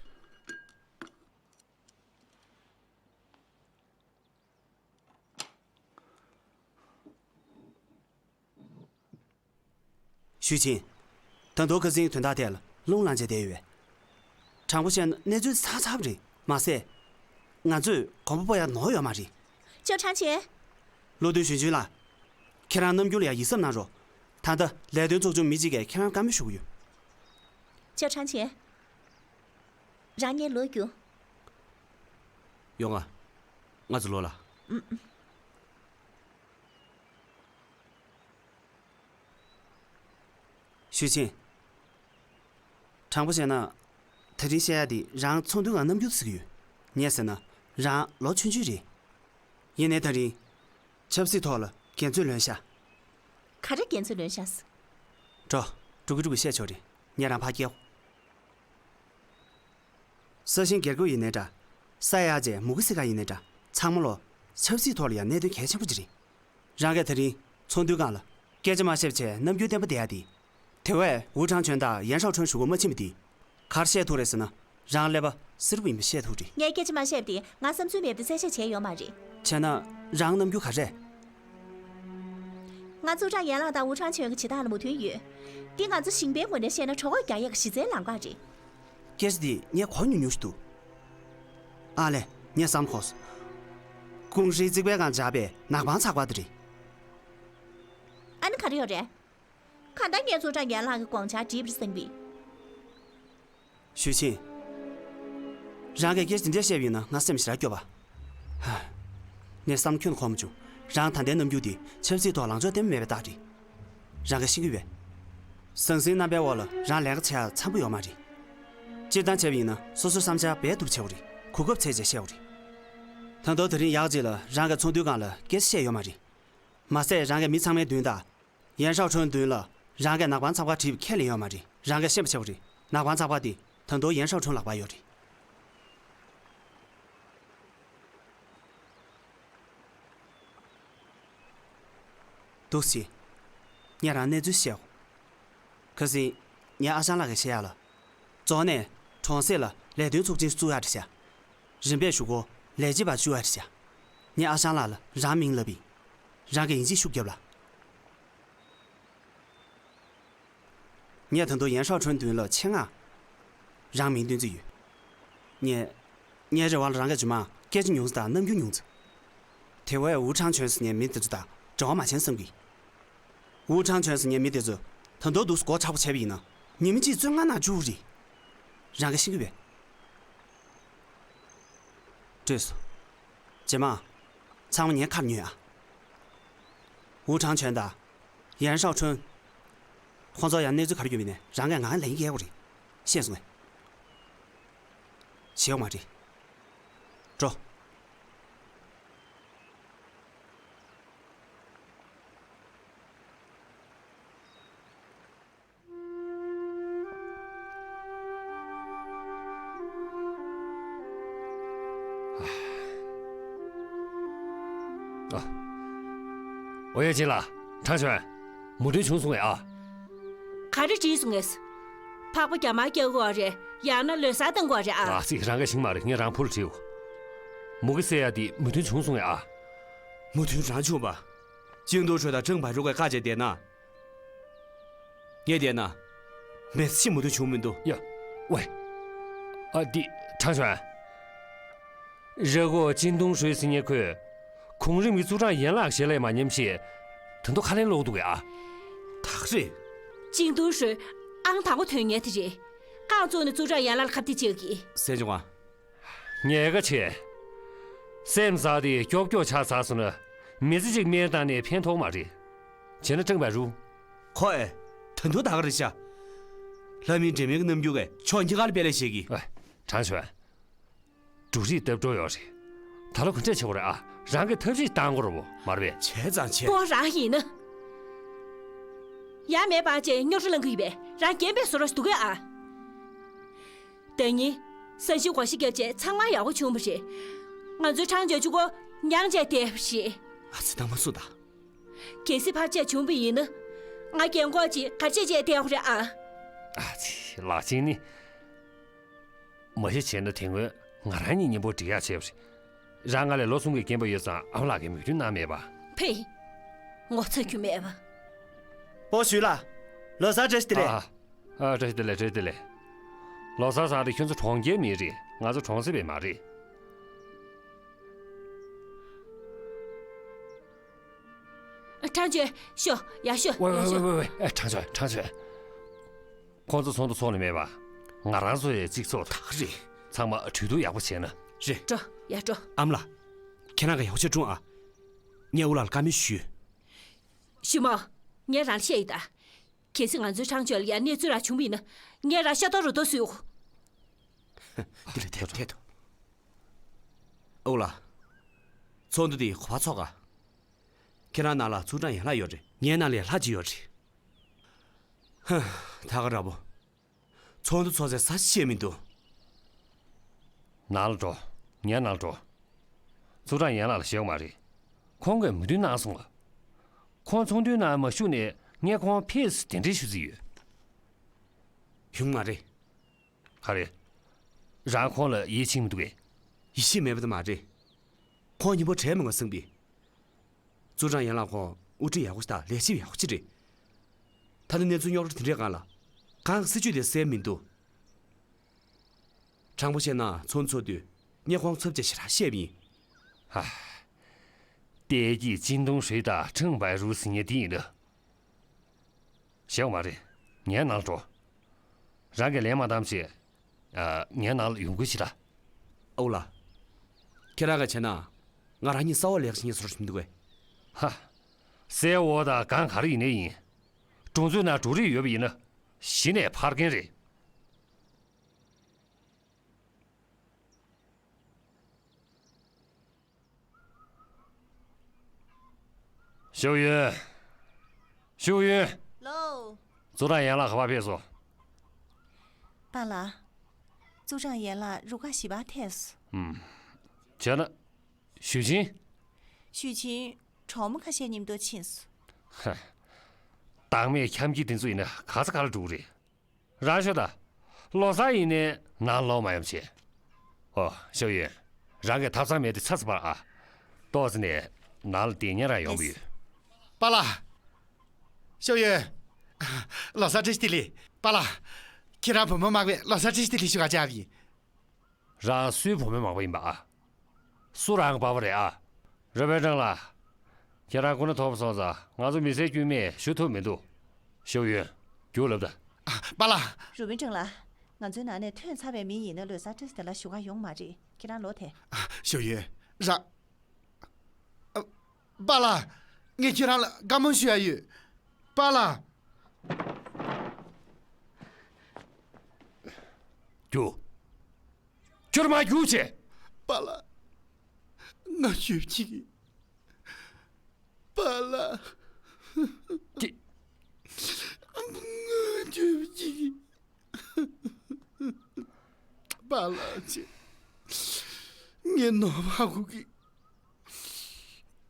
ཞུས་ཆིན། ད་དུང་ཁ་སང་དོན་དག་ཐད་ལ་རླུང་ལངས་བྱས་བསྡད་ཡོད་པས། དྲང་པོ་བཤད་ན་གནས་ཚུལ་ཚ་ཚ་པོ་རེད། མ་ཟད། ང་ཚོས་གོམ་པ་སྤོ་ཡ་ནོར་ཡོད་མ་རེད། ཅོ་ཁྲང་ཆེན། བློ་མཐུན་ཞུན་ཅུན་ལགས། ཁྱེད་རང་རྣམ་འགྱུར་ལ་ཡ་ཡིད་སེམས་གནང་རོགས། ད་ལྟ་ལས་དོན་ཚོགས་ཆུང་མི་གཅིག་གིས་ཁྱེད་རང་བཀའ་མོལ་ཞུ་གི་ཡོད། ཅོ་ཁྲང་ཆེན། རང་ངའི་ལོ་རྒྱུས། ཡོང་ང་། ང་ཚོ་ལོ་ལ། ཨུམ། ཞུས་ཆིན། དྲང་པོ་བཤད་ན། དེ་རིང་བཤད་ཡ་དེ་རང་ཚོགས་འདུའི་སྒང་རྣམ་འགྱུར་ཟེར་གྱི་ཡོད། ངས་ཟེར་ན་རང་ལོ་ཆུང་ཆུང་རེད། ཡིན་ནའི་ད་རིང་ཆབ་སྲིད་ཐོག་ལ་འགན་ཚུལ་ལོན་ཤག་ག་རེ་འགན་ཚུལ་ལོན་ཤག་འགྲོ། འགྲོ་གི་འགྲོ་གི་བཤད་ཆོག་རེད། ངས་རང་ཕར་སྐྱེལ། ས་ཞིང་སྒེར་སྒོ་ཡིན་ནའི་འདྲ། ས་ཡ་བཅས་མུ་གེ་སེ་ག་ཡིན་ནའི་འདྲ། ཚང་མ་ལོ། ཆབ་སྲིད་ཐོག་ལ་ཡང་གནད་དོན་གལ་ཆེན་པོ་ཅིག་རེད། རང་གིས་ད་རིང་ཚོགས་འདུའི་སྒང་ལ་སྐད་ཆ་མ་བཤད་བྱས་རྣམ་འགྱུར་བརྟན་པོ་བསྡད་ཡ་དེ། དེ་བས་ཝུ་ཁྲང་ཆོན་དང་ཡན་ཧྲའོ་ཁྲོན་ཞུ་སྒོ་མ་ཕྱིན་པ་དེ། ག་རེ་བཤད་ཐུབ་རེད་ཟེར་ན། རང་ཀླད་པ་སེར་པོ་ཡིན་པ་བཤད་ཐུབ་རེད། ངས་སྐད་ཆ་མ་བཤད་པ་དེ་ང་བསམ་ཚུལ་མེད་པ་དེ་གསལ་བཤད་བྱས་ཡོད་མ་རེད། བྱས་ན་རང་རྣམ་འགྱུར་ག་རེ་རེད། ང་ཙུའུ་ཀྲང་ཡན་ལགས་དང་ཝུ་ཁྲང་ཆོན་གྱི་བྱེད་སྟངས་ལ་མོས་མཐུན་ཡོད། འདི་ང་ཚོ་ཞིང་པའི་ངོས་ནས་བཤད་ན་གྲོད་ཁོག་རྒྱག་ཡག་གི་གཞི་རྩའི་ལམ་ཁ་རེད། སྐད་ཆ་འདི་ངས་གོ་མྱོང་མྱོང་ཞིག་འདུག་ཨ་ལས། ངས་བསམ་གོ་སོང་། ཀུང་ཧྲེའི་རྩིག་པའི་སྒང་འཇགས་པའི་ནག་པང་ཚགས་པར་དེ་རེད། ཨ་ནི་ག་རེ་ཡོད་རེད། གང་ལྟར་ངས་ཙུའུ་ཀྲང་ཡན་ལགས་ཀྱི་དགོངས་འཆར་འགྲིག་པ་རེད་བསམ་གི། ཞུས་ཆིན། རང་གིས་སྐད་ཆ་འདི་འདྲ་བཤད་པ་ཡིན་ན་ང་སེམས་ཞེ་དྲག་སྐྱོ་བ། ཧ། ངས་བསམ་ཁྱོན་གོ་མ་བྱུང་། རང་ད་ལྟའི་རྣམ་འགྱུར་འདི་ཆབ་སྲིད་ཐོག་ལངས་ཕྱོགས་བརྟན་པོ་མེད་པའི་རྟགས་རེད། རང་གིས་ཤེས་ཀྱི་ཡོད་པས། ཟང་ཟིང་རྣམ་པའི་འོག་ལ་རང་ལས་ཀ་བྱེད་ཡག་འཚམ་པོ་ཡོད་མ་རེད། སྤྱིར་བཏང་བྱས་པ་ཡིན་ན་སོ་སོའི་བསམ་འཆར་འབད་ཐུབ་བྱེད་དགོས་རེད། གོ་སྐབས་འཚོལ་བྱས་བཤད་དགོས་རེད། ད་དུང་དེ་རིང་ཡག་ཅིག་ལ་རང་གིས་ཚོགས་འདུའི་སྒང་ལ་སྐད་ཆ་བཤད་ཡོད་མ་རེད། མ་ཟད་རང་གིས་མི་ཚང་མའི་མདུན་དང་། ཡན་ཧྲའོ་ཁྲོན་མདུན་ལ་རང་གིས་ནག་པང་ཚགས་པར་བྲིས་པ་ཁས་ལེན་ཡོད་མ་རེད། རང་གིས་ཤེས་པ་བྱེད་དགོས་རེད། ནག་པང་ཚགས་པར་དེ་ད་དུང་ཡན་ཧྲའོ་ཁྲོན་ལག་པར་ཡོད་རེད། འདུག་སེ། ངས་རང་གནས་ཚུལ་བཤད་གོ། ཁ་སང་ངའི་ཨ་ཞང་ལགས་ཀྱིས་བཤད་ཡག་ལ། རྫོང་ནས་གྲོང་གསེབ་ལ་ལས་དོན་ཚོགས་ཆེན་བཙུགས་ཡག་རེད་ཤག་རིམ་པས་ཞུ་སྒོ་ལས་བྱེད་པར་བཅུག་ཡག་རེད་ཤག་ངས་ཨ་ཞང་ལགས་ལ་རང་མིང་ལབ་ཡིན། རང་གིས་ཡིན་གཅིག་ཤུགས་རྒྱོབ་ལ། ངས་ད་དུང་ཡན་ཧྲའོ་ཁྲོན་མདུན་ལ་ཆེད་མངགས་རང་མིང་སྟོན་རྩིས་ཡོད། ངས། ངའི་རེ་བ་ལ་རང་གིས་རྗེས་མ་སྐད་ཆ་ཉུང་ཙམ་དང་རྣམ་འགྱུར་ཉུང་ཙམ། དེ་བས་ཝུ་ཁྲང་ཆོན་ཟེར་མཁན་མི་དེ་ཚོ་དང་འབྲེལ་བ་མ་བྱེད་བསམ་གི། ཝུ་ཁྲང་ཆོན་ཟེར་མཁན་མི་དེ་ཚོ་ད་དུང་འདུག་སེ་སྒོ་ཁྲ་པོ་བྱས་པ་ཡིན་ན་ཉི་མ་གཅིག་བཙོན་ཁང་ནང་འཇུག་རེད། རང་གིས་ཤེས་ཀྱི་ཡོད་པས། སྤྲོས་སོང་། རྗེས་མ། ཚང་མ་ངའི་ཁ་ལ་ཉོན་ཨ། ཝུ་ཁྲང་ཆོན་དང་ཡན་ཧྲའོ་ཁྲུན། ཁོང་ཚོ་ཡང་གནས་ཚུལ་ག་རེ་ཡོད་མེད་ནས་རང་གིས་ང་ལན་རྒྱག་དགོས་རེད། ཤེས་སོང་ངས། བྱེད་དགོས་མ་རེད། འགྲོ། ཨ། ཨོ་ཡ་ཅིན་ལགས། ཁྲང་ཆོན། མོས་མཐུན་བྱུང་སོང་ངས་ཨ། ག་རེ་བྲིས་སོང་ངས། འཕགས་པ་རྒྱ་དམར་རྒྱག་དགོས་རེད། ཡང་ན་ལོ་གསར་བཏང་དགོས་རེད་ཨ། ཨ་ཙི། རང་གིས་ཤེས་ཀྱི་མ་རེད། ངས་རང་ཕུ་ལ་བྲིས་ཡོད། མོ་གིས་གསལ་ཡག་དེ་མོས་མཐུན་བྱུང་སོང་ངས་ཨ། མོས་མཐུན་རང་བྱུང་བ། ཅིང་ཏུང་ཧྲོས་དང་ཀྲང་བའི་རུ་ཀས་བཀའ་བྱས་བསྡད་ན། ངས་བལྟས་ན། མི་ཚེ་གཅིག་མོས་མཐུན་བྱུང་མི་འདུག། ཡ། ཝེ། ཨ་འདི། ཁྲང་ཆོན། རེ་སྐོར་ཅིན་ཏུང་ཧྲོས་ཟེར་མཁན་ཁོས། གོང་རིམ་གྱི་ཙུའུ་ཀྲང་ཡན་ལགས་ཞལ་ལས་མ་ཉམས་ཤིག། ད་དུང་ཁ་ལན་སློག་འདུག་གས་ཨ། ད་ག་རེད། ཅིན་ཏུང་ཧྲོས་ཨང་དང་པོ་ཐོན་མཁན་དེ་རེད། རྐང་བཙུགས་ནས་ཙུའུ་ཀྲང་ཡན་ལགས་ལ་ཁ་གཏད་གཅོག་གི། སྲས་ཆུང་ཨ། ཉེན་ཁ་ཆེ། སེམས་ཟག་དེ་སྐྱོབ་སྐྱོབ་ཆ་ཚང་སོང་ན། མི་ཚེ་གཅིག་སྨད་བཏང་ནས་ཕན་ཐོགས་མ་རེད། བྱས་ན་ཀྲང་བའི་རུ། ཁོ་ཨེ། ད་དུང་ད་ག་རེད་ཤག། ལྷ་མིའི་འདྲེ་མིན་གྱི་རྣམ་འགྱུར་གྱིས་ཕྱོགས་གཉིས་ཀ་ལ་དཔེ་ལེགས་བཤད་ཀྱི། ཨེ། ཁྲང་ཆོན། འབྲུ་རིགས་བཏབ་འགྲོ་ཡོད་རེད། ད་ལོ་ག་འདྲས་བྱེད་དགོས་རེད་ཨ། རང་གིས་ཐབས་ཤེས་བཏང་དགོས་རེད་བོ། མ་རེད་པས། བྱས་ཙང་བྱས། ཁོ་རང་ཡིན་ན། ཡ་མེད་པ་བྱས་རྙོག་དྲ་ལངས་གི་ཡོད་པས། རང་རྒན་པའི་བཟོ་འདྲ་ཞིག་འདུག་གས་ཨ། ཟླ་ཉིན། ས་ཞིང་བགོ་བཤའ་བརྒྱབ་བྱས་ཚང་མ་ཡག་པོ་བྱུང་བ་རེད། ང་ཚོའི་ཁྲང་ཅོ་ཆུ་ཁོ་མྱང་བྱས་བསྡད་པ་རེད། ཨ་ཙི། ད་མ་གསུངས་དང་། གལ་སྲིད་ཕར་ཆེར་བྱུང་བ་ཡིན་ན། ང་རྒན་གོག་ཅིག་ག་རེ་བྱས་བསྡད་དགོས་རེད་ཨ། ཨ་ཙི། ལགས་ཅན་ནི། མ་གཞི་བྱས་ན་དེ་སྔོན་ང་རང་གཉིས་མཉམ་པོ་འགྲིག་ཡག་བྱས་པ་རེད། རང་ང་ལས་ལོ་གསུམ་གྱི་རྒན་པ་ཡོད་ཙང་ཨ་མ་ལགས་ཀྱིས་མོས་མཐུན་གནང་མེད་པ། ཕེ། ངོ་ཚ་རྒྱུ་མེད་པ། པོ་ཞུས་ལགས། ལོ་གསར་བཀྲ་ཤིས་བདེ་ལེགས། ཨ། ཨ། བཀྲ་ཤིས་བདེ་ལེགས། བཀྲ་ཤིས་བདེ་ལེགས། ལོ་གསར་ཟེར་དེ་ཁྱོད་ཚོ་གྲོང་ཁྱེར་མི་རེད། ང་ཚོ་གྲོང་གསེབ་པའི་མ་རེད། ཁྲང་ཆོས་ཤོག། ཡར་ཤོག། ཝེ་ཝེ་ཝེ་ཝེ་ཝེ། ཨེ། ཁྲང་ཆོས། ཁྲང་ཆོས། ཁོང་ཚོ་ཚོགས་འདུ་ཚོགས་ནས་མེད་པ། ང་རང་ཚོ་ཡང་གཅིག་ཚོགས། ད་ག་རེད། ཚང་མ་གྲོས་བསྡུར་ཡག་པོ་བྱས་ན། རེད། འགྲོ། ཡར་འགྲོ། ཨ་མ་ལགས། ཁྱེད་རང་གིས་ཡག་པོ་ཅིག་སྒྲུང་ཨ། ངས་ཨུ་ལགས་ལ་བཀའ་མོལ་ཞུས། ཞུ་མོ། ངས་རང་ལ་བཤད་ཡིན་ད། གལ་སྲིད་ང་ཚོའི་ཁྲང་ཆོས་ལ་ཡང་གནས་ཚུལ་ར་བྱུང་བ་ཡིན་ན། ངས་རང་ཤ་ཏོག་རུ་ཏོག་བཟོས་ཡོང་། འདི་ལ་དེ་དེ་དོ། ཨུ་ལགས། ཚོགས་འདུ་འདི་ག་པར་ཚོགས་ག། ཁྱེད་རང་ནང་ལ་ཙུའུ་ཀྲང་ཡན་ལགས་ཡོད་རེད། ངའི་ནང་ལ་ཡང་ལྷ་གཅིག་ཡོད་རེད། ཧ། ད་ག་འདྲ་པོ། ཚོགས་འདུ་ཚོགས་སའི་ས་ཆ་ཤེས་མི་འདུག། ནང་ལ་འགྲོ། ངའི་ནང་ལ་འགྲོ། ཙུའུ་ཀྲང་ཡན་ལགས་ལ་ཞུ་དགོས་མ་རེད། ཁོང་གིས་མོས་མཐུན་གནང་སོང་ལ། ཁོང་ཚོགས་འདུའི་ནང་མ་ཞུགས་ནས་ངས་ཁོང་ཕེབས་སུ་གདན་འདྲེན་ཞུ་རྩིས་ཡོད། ཡོང་མ་རེད། ག་རེ། རང་ཁོང་ལ་ཡིད་ཆེས་མི་འདུག་གས། ཡིད་ཆེས་མེད་པ་དེ་མ་རེད། ཁོང་མཉམ་པོ་གྲལ་མི་འགོ་སེང་པས། ཙུའུ་ཀྲང་ཡན་ལགས་ཁོང་དབུ་ཁྲིད་ཡག་པོ་ཞིག་དང་ལས་བྱེད་ཡག་པོ་ཅིག་རེད། ད་ལྟ་གནས་ཚུལ་རྙོག་དྲ་དེ་འདྲའི་སྒང་ལ། གང་གི་སྲིད་ཇུས་དེ་གསལ་མི་འདུག། དྲང་པོ་བཤད་ན་ཚོགས་འདུ་ཚོགས་དུས་ངས་ཁོང་ཚབ་བྱས་ཞེ་དྲག་བཤད་པ་ཡིན། ཧ། བལྟས་ཀྱིས་ཅིན་ཏུང་ཧྲོས་དང་ཁྲེང་བའི་རུའུ་ཟེར་མཁན་དེ་ཡིན་ད། ཞེད་དགོས་མ་རེད། ངའི་ནང་ལ་འགྲོ། རང་གིས་ལན་མ་བཏང་བྱས། ཨ། ངའི་ནང་ལ་ཡོང་ཁུལ་བྱེད་དང་། ཨོ་ལགས། ཁྱེད་རང་གིས་བྱས་ན། ང་རང་གཉིས་ས་འོག་ལས་ཀ་བྱེད་མཁན་བཟོ་འདྲ་ཞིག་མི་འདུག་གས། ཧ། སའི་འོག་དང་སྒང་ག་རེ་ཡིན་ནའི་ཡིན། གྲོང་ཚོའི་ནང་འབྲུ་རིགས་ཡོད་པ་ཡིན་ན། གཞི་ནས་ཕར་རྒན་རེད། ཞའོ་ཡུན། ཞའོ་ཡུན། ལོ། ཙུའུ་ཀྲང་ཡན་ལགས་ག་པར་ཕེབས་སོང་། པཱ་ལགས། ཙུའུ་ཀྲང་ཡན་ལགས་རུ་ཁག་བཞི་པར་ཐད་སོང་། ཨུམ། བྱས་ན། ཞུས་ཅིན། ཞུས་ཅིན་གྲོགས་མོ་ཁ་ཤས་མཉམ་དུ་ཕྱིན་སོང་། ཧ། བདག་མེད་འཁྱམ་ཁྱི་དེ་ཚོ་ཡིན་ན་ག་ས་ག་ལ་འགྲོ་གི་རེད། རང་ཤོད་དང་། ལོ་གསར་ཡིན་ནའི་ནང་ལོག་མ་ཡོང་བྱས། ཨོ། ཞའོ་ཡུན། རང་གི་ཐབ་ཚང་མེད་དེ་ཚ་ཚ་པར་ཨ། ཏོག་ཙི་ནས་ནང་ལ་བསྡད་ཉན་རང་ཡོང་བ་ཡོད། པཱ་ལགས། ཞའོ་ཡུན། ལོ་གསར་བཀྲ་ཤིས་བདེ་ལེགས། པཱ་ལགས། ཁྱེད་རང་བུ་མོ་མག་པས་ལོ་གསར་བཀྲ་ཤིས་བདེ་ལེགས་ཞུ་ག་བཅར་བ་ཡིན། རང་སུའི་བུ་མོའི་མག་པ་ཡིན་པ་ཨ། སུ་རང་གི་པ་ཕ་རེད་ཨ། རུ་པིན་ཀྲང་ལགས། ཁྱེད་རང་སྐུ་ན་ཐོབ་སོང་ཙང་ང་ཚོ་མི་སེར་དཀྱུས་མས་ཞུ་ཐུབ་མི་འདུག། ཞའོ་ཡུན། རྒྱུགས་ལབ་དང་། ཨ། པཱ་ལགས། རུ་པིན་ཀྲང་ལགས། ང་ཚོའི་ནང་ནས་ཐོན་ཚར་བའི་མི་ཡིན་ན་ལོ་གསར་བཀྲ་ཤིས་བདེ་ལེགས་ཞུ་ག་ཡོང་མ་རེད། ཁྱེད་རང་ལོག་ཐལ། ཨ། ཞའོ་ཡུན། རང་། ཨ། པཱ་ལགས། ངས་ཁྱེད་རང་ལ་བཀའ་མོལ་ཞུ་ཡ་ཡོད། པཱ་ལགས། རྒྱུགས། ཁྱོད་མར་རྒྱུགས་བྱས། པཱ་ལགས། ང་རྒྱུགས་ཀྱི། པཱ་ལགས། ཀྱེ། ང་རྒྱུགས་ཀྱི། པཱ་ལགས་ཀྱིས་ངའི་ནོར་བ་དགོས་ཀྱི།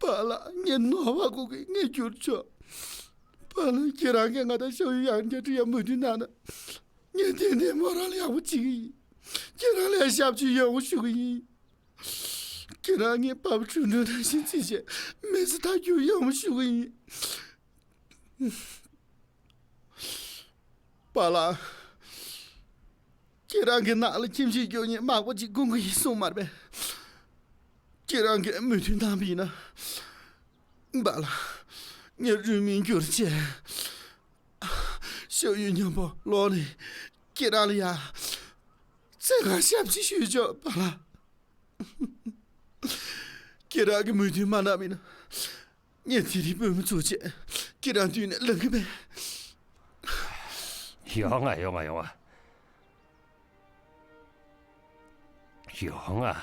པཱ་ལགས། ངའི་ནོར་བ་དགོས་ཀྱི། ངས་བསྒྱུར་ཆོག། པཱ་ལགས། ཁྱེད་རང་གིས་ང་དང་ཤོག་ཡུ་ཡང་རྒྱ་ཁྲི་ཡ་མོས་མཐུན་གནང་ན། ངས་ཏན་ཏན་མོ་རང་ལ་ཡག་པོ་བྱེད་ཀྱི་ཡིན། ཁྱེད་རང་ལ་ཞབས་ཕྱི་ཡོང་ཞུ་གི་ཡིན། ཁྱེད་རང་ངའི་པཱ་པ་ཁྲུང་ཁྲུང་ནང་བཞིན་བརྩིས་བྱས་མི་ཚེ་མཐའ་མཇུག་ཡོང་ཞུ་གི་ཡིན། པཱ་ལགས། ཁྱེད་རང་གི་ནང་ལ་ཁྱིམ་གཞིས་སྐྱོང་མཁན་མང་པོ་ཅིག་དགོས་ཀྱི་ཡིན་གསུངས་མ་རེད་པས། ཁྱེད་རང་གིས་མོས་མཐུན་གནང་བ་ཡིན་ན། པཱ་ལགས། ངས་རུས་མིང་བསྒྱུར་བྱས། ཤོག་ཡུ་མཉམ་པོ་ལོག་ནས་ཁྱེད་རང་ལ་ཡ་བཙོན་ཁང་ཞབས་ཕྱི་ཞུས་ཆོག། པཱ་ལགས། ཁྱེད་རང་གིས་མོས་མཐུན་མ་གནང་བ་ཡིན་ན། ངས་དེ་རིང་དཔོན་པོ་བཙུགས་བྱས་ཁྱེད་རང་མདུན་ནས་ལངས་གི་མེད། ཡོང་ང་། ཡོང་ང་། ཡོང་ང་། ཡོང་ང་།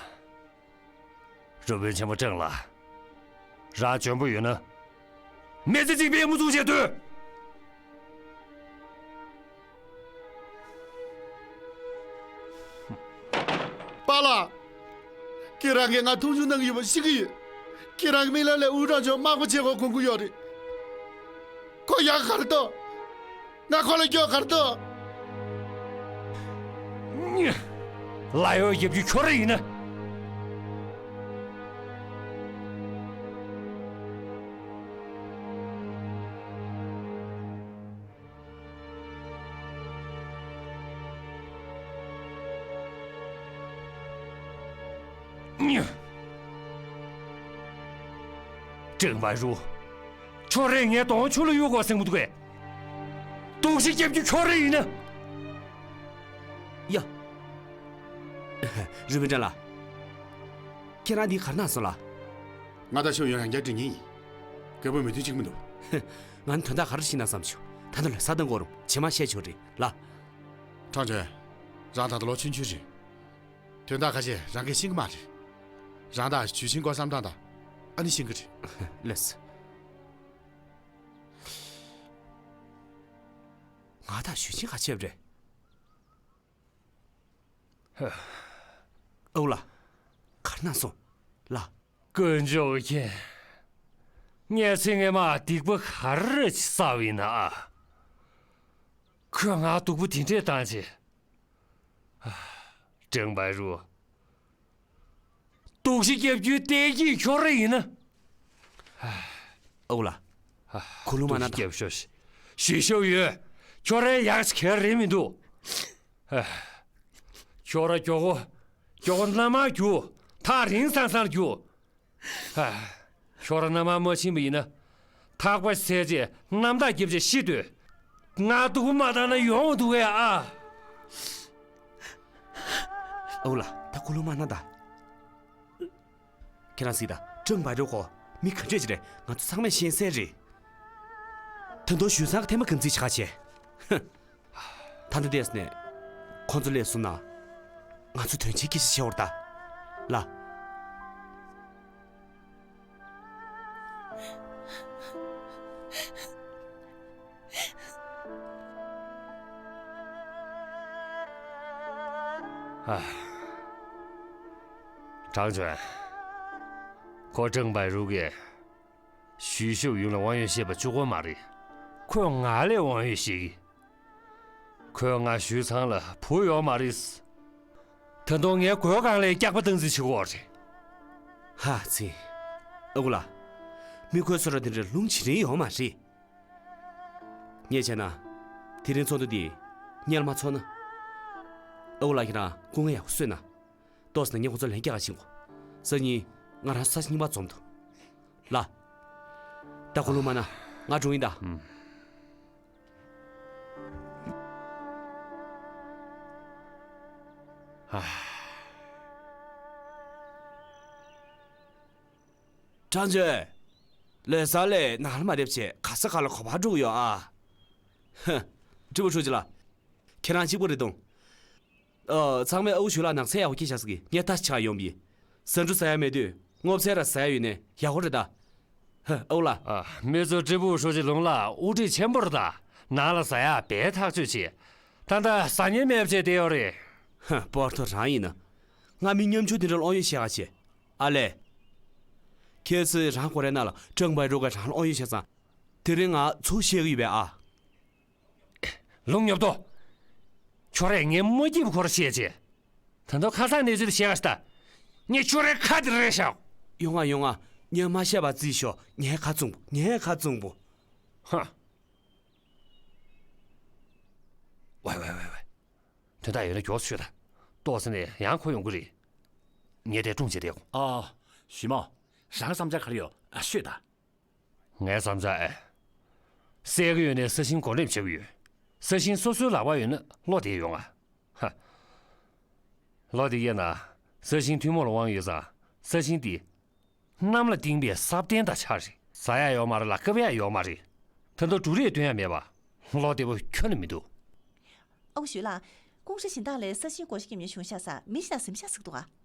རུ་དཔོན་ཆེན་པོ་ཀྲང་ལགས། རང་འཇོན་པོ་ཡོད་ན། མི་ཚེ་གཅིག་པའི་དམུ་བཙུགས་བྱས་སྡོད། པཱ་ལགས། ཁྱེད་རང་གིས་ང་མཐོང་ཆུང་གནང་གི་ཡོད་པ་ཤེས་ཀྱི་ཡོད། ཁྱེད་རང་གི་རྨི་ལམ་ལས་ཝུའུ་ཀྲང་ཆུང་དམག་དཔོན་བྱེད་དགོས་དགོངས་ཀྱི་ཡོད་རེད། ཁོ་ཡག་ག་རེ་འདུག། ང་ཁོ་ལ་སྐྱོ་ག་རེ་འདུག། ལ་ཡོག་རྒྱབ་རྒྱུ་ཁྱོད་རང་ཡིན་ན། ཀྲེང་པ་རུ། ཁྱོད་རང་ངའི་གདོང་ཆུ་ལ་གཡུག་དགོས་བསམ་གྱི་འདུག་གས། སྡུག་ཤི་རྒྱབ་རྒྱུ་ཁྱོད་རང་ཡིན་ན། ཡ། རུས་པིན་ཀྲང་ལགས། ཁྱེད་རང་འདི་ག་རེ་གནང་སོང་ལགས། ང་དང་ཤོག་ཡུ་ཡང་རྒྱ་འགྲིག་ཉེན་ཡིན། རྒད་པོས་མོས་མཐུན་བྱེད་ཀྱི་མི་འདུག། ང་ནི་དོན་དག་ག་རེ་ཤེས་ན་བསམ་བྱུང་། ད་ནི་ལོ་གསར་དང་གོ་རུང་རྗེས་མ་བཤད་ཆོག་རེད་ལགས། ཁྲང་ཅུན། རང་ད་ལྟ་ལོ་ཆུང་ཆུང་རེད། དོན་དག་ཁ་ཤས་རང་གིས་ཤེས་ཀྱི་མ་རེད། རང་དང་ཞུས་ཆིན་སྐོར་བསམ་སྟངས་དང་ཨ་ནི་ཤེས་ཀྱི་རེད། ལགས་སོ། ང་དང་ཞུས་ཆིན་ག་བྱས་པ་རེད། ཨོ་ལགས། ག་རེ་གནང་སོང་ལགས། དཀོན་མཆོག་མཁྱེན། ངས་ཚེ་སྔོན་མ་སྡིག་པ་ག་རེ་བསགས་པ་ཡིན་ན་ཨ། ཁོས་ང་སྡུག་པོ་དེ་འདྲས་བཏང་བྱས། ཀྲེང་པའེ་རུ། སྡུག་ཤི་རྒྱབ་རྒྱུའི་གཏན་འཁེལ་ཁྱོད་རང་ཡིན་ན། ཨོ་ལགས། ཁུ་ལུ་མ་ན་དང་། སྡུག་ཤི་རྒྱབ་ཤོག། ཞུས་ཆིན་ཡོད། ཁྱོད་རང་ཡག་ཅིག་ག་རེ་མི་འདུག། ཁྱོད་རང་མགྱོགས་པོ། མགྱོགས་པོ་མནའ་མར་རྒྱུགས། ཐག་རིང་ས་ས་ལ་རྒྱུགས། ཁྱོད་རང་མནའ་མར་མ་ཕྱིན་པ་ཡིན་ན། ཐག་པ་བསད་རྗེས་མནའ་མ་བརྡབ་བྱས་ཤི་སྡོད། ང་སྡུག་པོ་མ་བཏང་ན་ཡོང་འདུག་གས་ཨ། ཨོ་ལགས། ད་ཁུ་ལུ་མ་ན་དང་། ཁྱེད་རང་གཟིགས་དང་། ཀྲེང་པའེ་རུ་ཁོ་མི་ག་འདྲས་ཅིག་རེད། ང་ཚོ་ཚང་མས་ཤེས་གསལ་རེད། ད་དུང་ཞུས་ཆིན་གྱིས་ཐེངས་མ་གང་ཚིག་བྱ་ཁ་བྱས། ཧུ། ད་ལྟ་འདི་ནས་ཁོང་ཚོ་སླེབས་སོང་ན། ང་ཚོ་དོན་ཆེན་སྐད་ཆ་བཤད་འོར་ད། ལགས། ཨ། ཀྲང་ཅུན། ཁོ་ཀྲེང་པའེ་རུ་གིས་ཞུས་ཆིན་ཡུན་ལ་དབང་ཡོད་བཤད་པ་གཅིག་པོ་མ་རེད། ཁོས་ང་ལ་དབང་ཡོད་བཤད་ཀྱི། ཁོས་ང་ཞུས་ཆིན་ལ་བུ་ཡོད་མ་རེད། ད་དུང་ངའི་མགོའི་སྒང་ལ་སྐྱག་པ་བཏང་རྩིས་བྱེད་ཀྱི་ཡོད་རེད། ཧ་ཙི། ཨ་ཁུ་ལགས། མི་ཁོ་ཚོ་ར་དེ་འདྲ་ལུང་བྱེད་རན་ཡོད་མ་རེད། ངས་བྱས་ན། དེ་རིང་ཚོགས་འདུ་འདི་སྔོན་ལ་མ་ཚོགས་ན། ཨ་ཁུ་ལགས། ཁྱེད་རང་སྐུ་ངལ་ཡག་པོ་གསོས་ན། ཏོག་ཙམ་ནས་ངས་ཁོ་ཚོ་ལན་རྒྱག་ག་ཕྱིན་གོ། སང་ཉིན་ང་རང་ས་ཆ་རྙིང་པར་འཛོམས་འདུག། ལགས། ད་ཁུ་ལུ་མ་ན་ང་འགྲོ་ཡིན་ད། ཨུམ། ཨ། ཀྲང་ཅུན། ལོ་གསར་ལས་ནང་ལ་མ་སླེབས་བྱས་ག་ས་ག་ལ་ག་པར་འགྲོ་གི་ཡོད་ཨ། ཧ། ཀྲི་པུའུ་ཧྲུའུ་ཅི་ལགས། ཁྱེད་རང་གཅིག་པུ་རེད་དོ། ཨ། ཚང་མས་ཨའུ་ཞུས་ལགས་ནང་ཚལ་ཡག་པོ་སྐྱེལ་བཞག་ཟེར་གི། ངས་ད་ཆ་ཡོང་བི། ཟ་འབྲུ་ཟ་ཡ་མེད་དུས་སྔོ་ཚལ་ར་ཟ་ཡ་ཡོད་ནས་ཡག་པོ་རེད་ད། ཧ། ཨའུ་ལགས། ཨ། མི་ཚོ་ཀྲི་པུའུ་ཧྲུའུ་ཅི་ལུང་ལ་དབུ་ཁྲིད་ཆེན་པོ་རེད་ད། ནང་ལ་ཟ་ཡ་བས་ཐག་ཆོད་བྱས། ད་ལྟ་ཟ་ཉན་མེད་བྱས་བསྡད་ཡོད་རེད། ཧ། སྤོ་ཏོ་རང་ཡིན་ན། ང་མི་ཉམ་ཆུང་དེ་འདྲ་བློ་ཡོད་བཤད་ག་བྱེད། ཨ་ལས། ཁྱེད་ཚོས་རང་སྒོ་རའི་ནང་ལ་སྤྲང་པོའི་རུ་ཁ་རང་བློ་ཡོད་བཤད་ཙང་། དེ་རིང་ང་ཚུར་བཤད་གི་ཡོད་པས་ཨ། ལུང་ཉོབ་ཏོ། ཁྱོད་རས་ངའི་མ་སྐྱིད་པ་ཁོ་ར་བཤད་ཅེས། ད་དུང་ཁ་སང་ནས་ཚུར་བཤད་ག་ཤི་ད། ངས་ཁྱོད་རའི་ཁ་དེ་རེད་ཤག་ཡོང་ང་ཡོང་ང་། ངས་མ་བཤད་པ་བརྩིས་ཤོག་ངའི་ཁ་བཙུམ་པོ། ངའི་ཁ་བཙུམ་པོ། ཧ། ཝེ་ཝེ་ཝེ་ཝེ། དོན་དག་ཡོད་ན་མགྱོགས་སུ་ཤོད་ད། ཏོག་ཙམ་ནས་ཡང་ཁོ་ཡོང་གི་རེད། ངས་དེ་སྒྲུང་བྱེད་དེ། ཨ། ཞི་མོ། རང་བསམ་འཆར་ག་རེ་ཡོད་ཨ་ཤོད་ད། ངའི་བསམ་འཆར་ཨེ། གསལ་གི་ཡོད་ནས་ས་ཞིང་གོ་འགྲེམས་བྱེད་ཀྱི་ཡོད། ས་ཞིང་སོ་སོའི་ལག་པར་ཡོད་ན་བློ་བདེ་ཡོང་ང་། ཧ། བློ་བདེ་ཡོད་ན། ས་ཞིང་ཐུན་མོང་ལ་དབང་ཡོད་ཙང་ས་ཞིང་འདི། གནམ་ལ་བཏིང་པའི་སྲབ་ཐན་དང་ཆ་རེད། ཟ་ཡ་ཡོད་མ་རེད་ལ་བཀབ་ཡ་ཡོད་མ་རེད། ད་དུང་འབྲུ་རིགས་བཏོན་ཡ་མེད་པ། བློ་བདེ་པོ་ཁྱོན་ནས་མི་འདུག་ཨའུ་ཞུས་ལགས། ཀུང་ཧྲེ་སྦྱིན་བདག་ལས་ས་ཞིང་བགོ་བཤའ་རྒྱབ་ཉན་བྱུང་ཤག་ཟེར་མི་ཞིག་ལ་གཟིམ་ཤག་ཟེར་འདུག་ག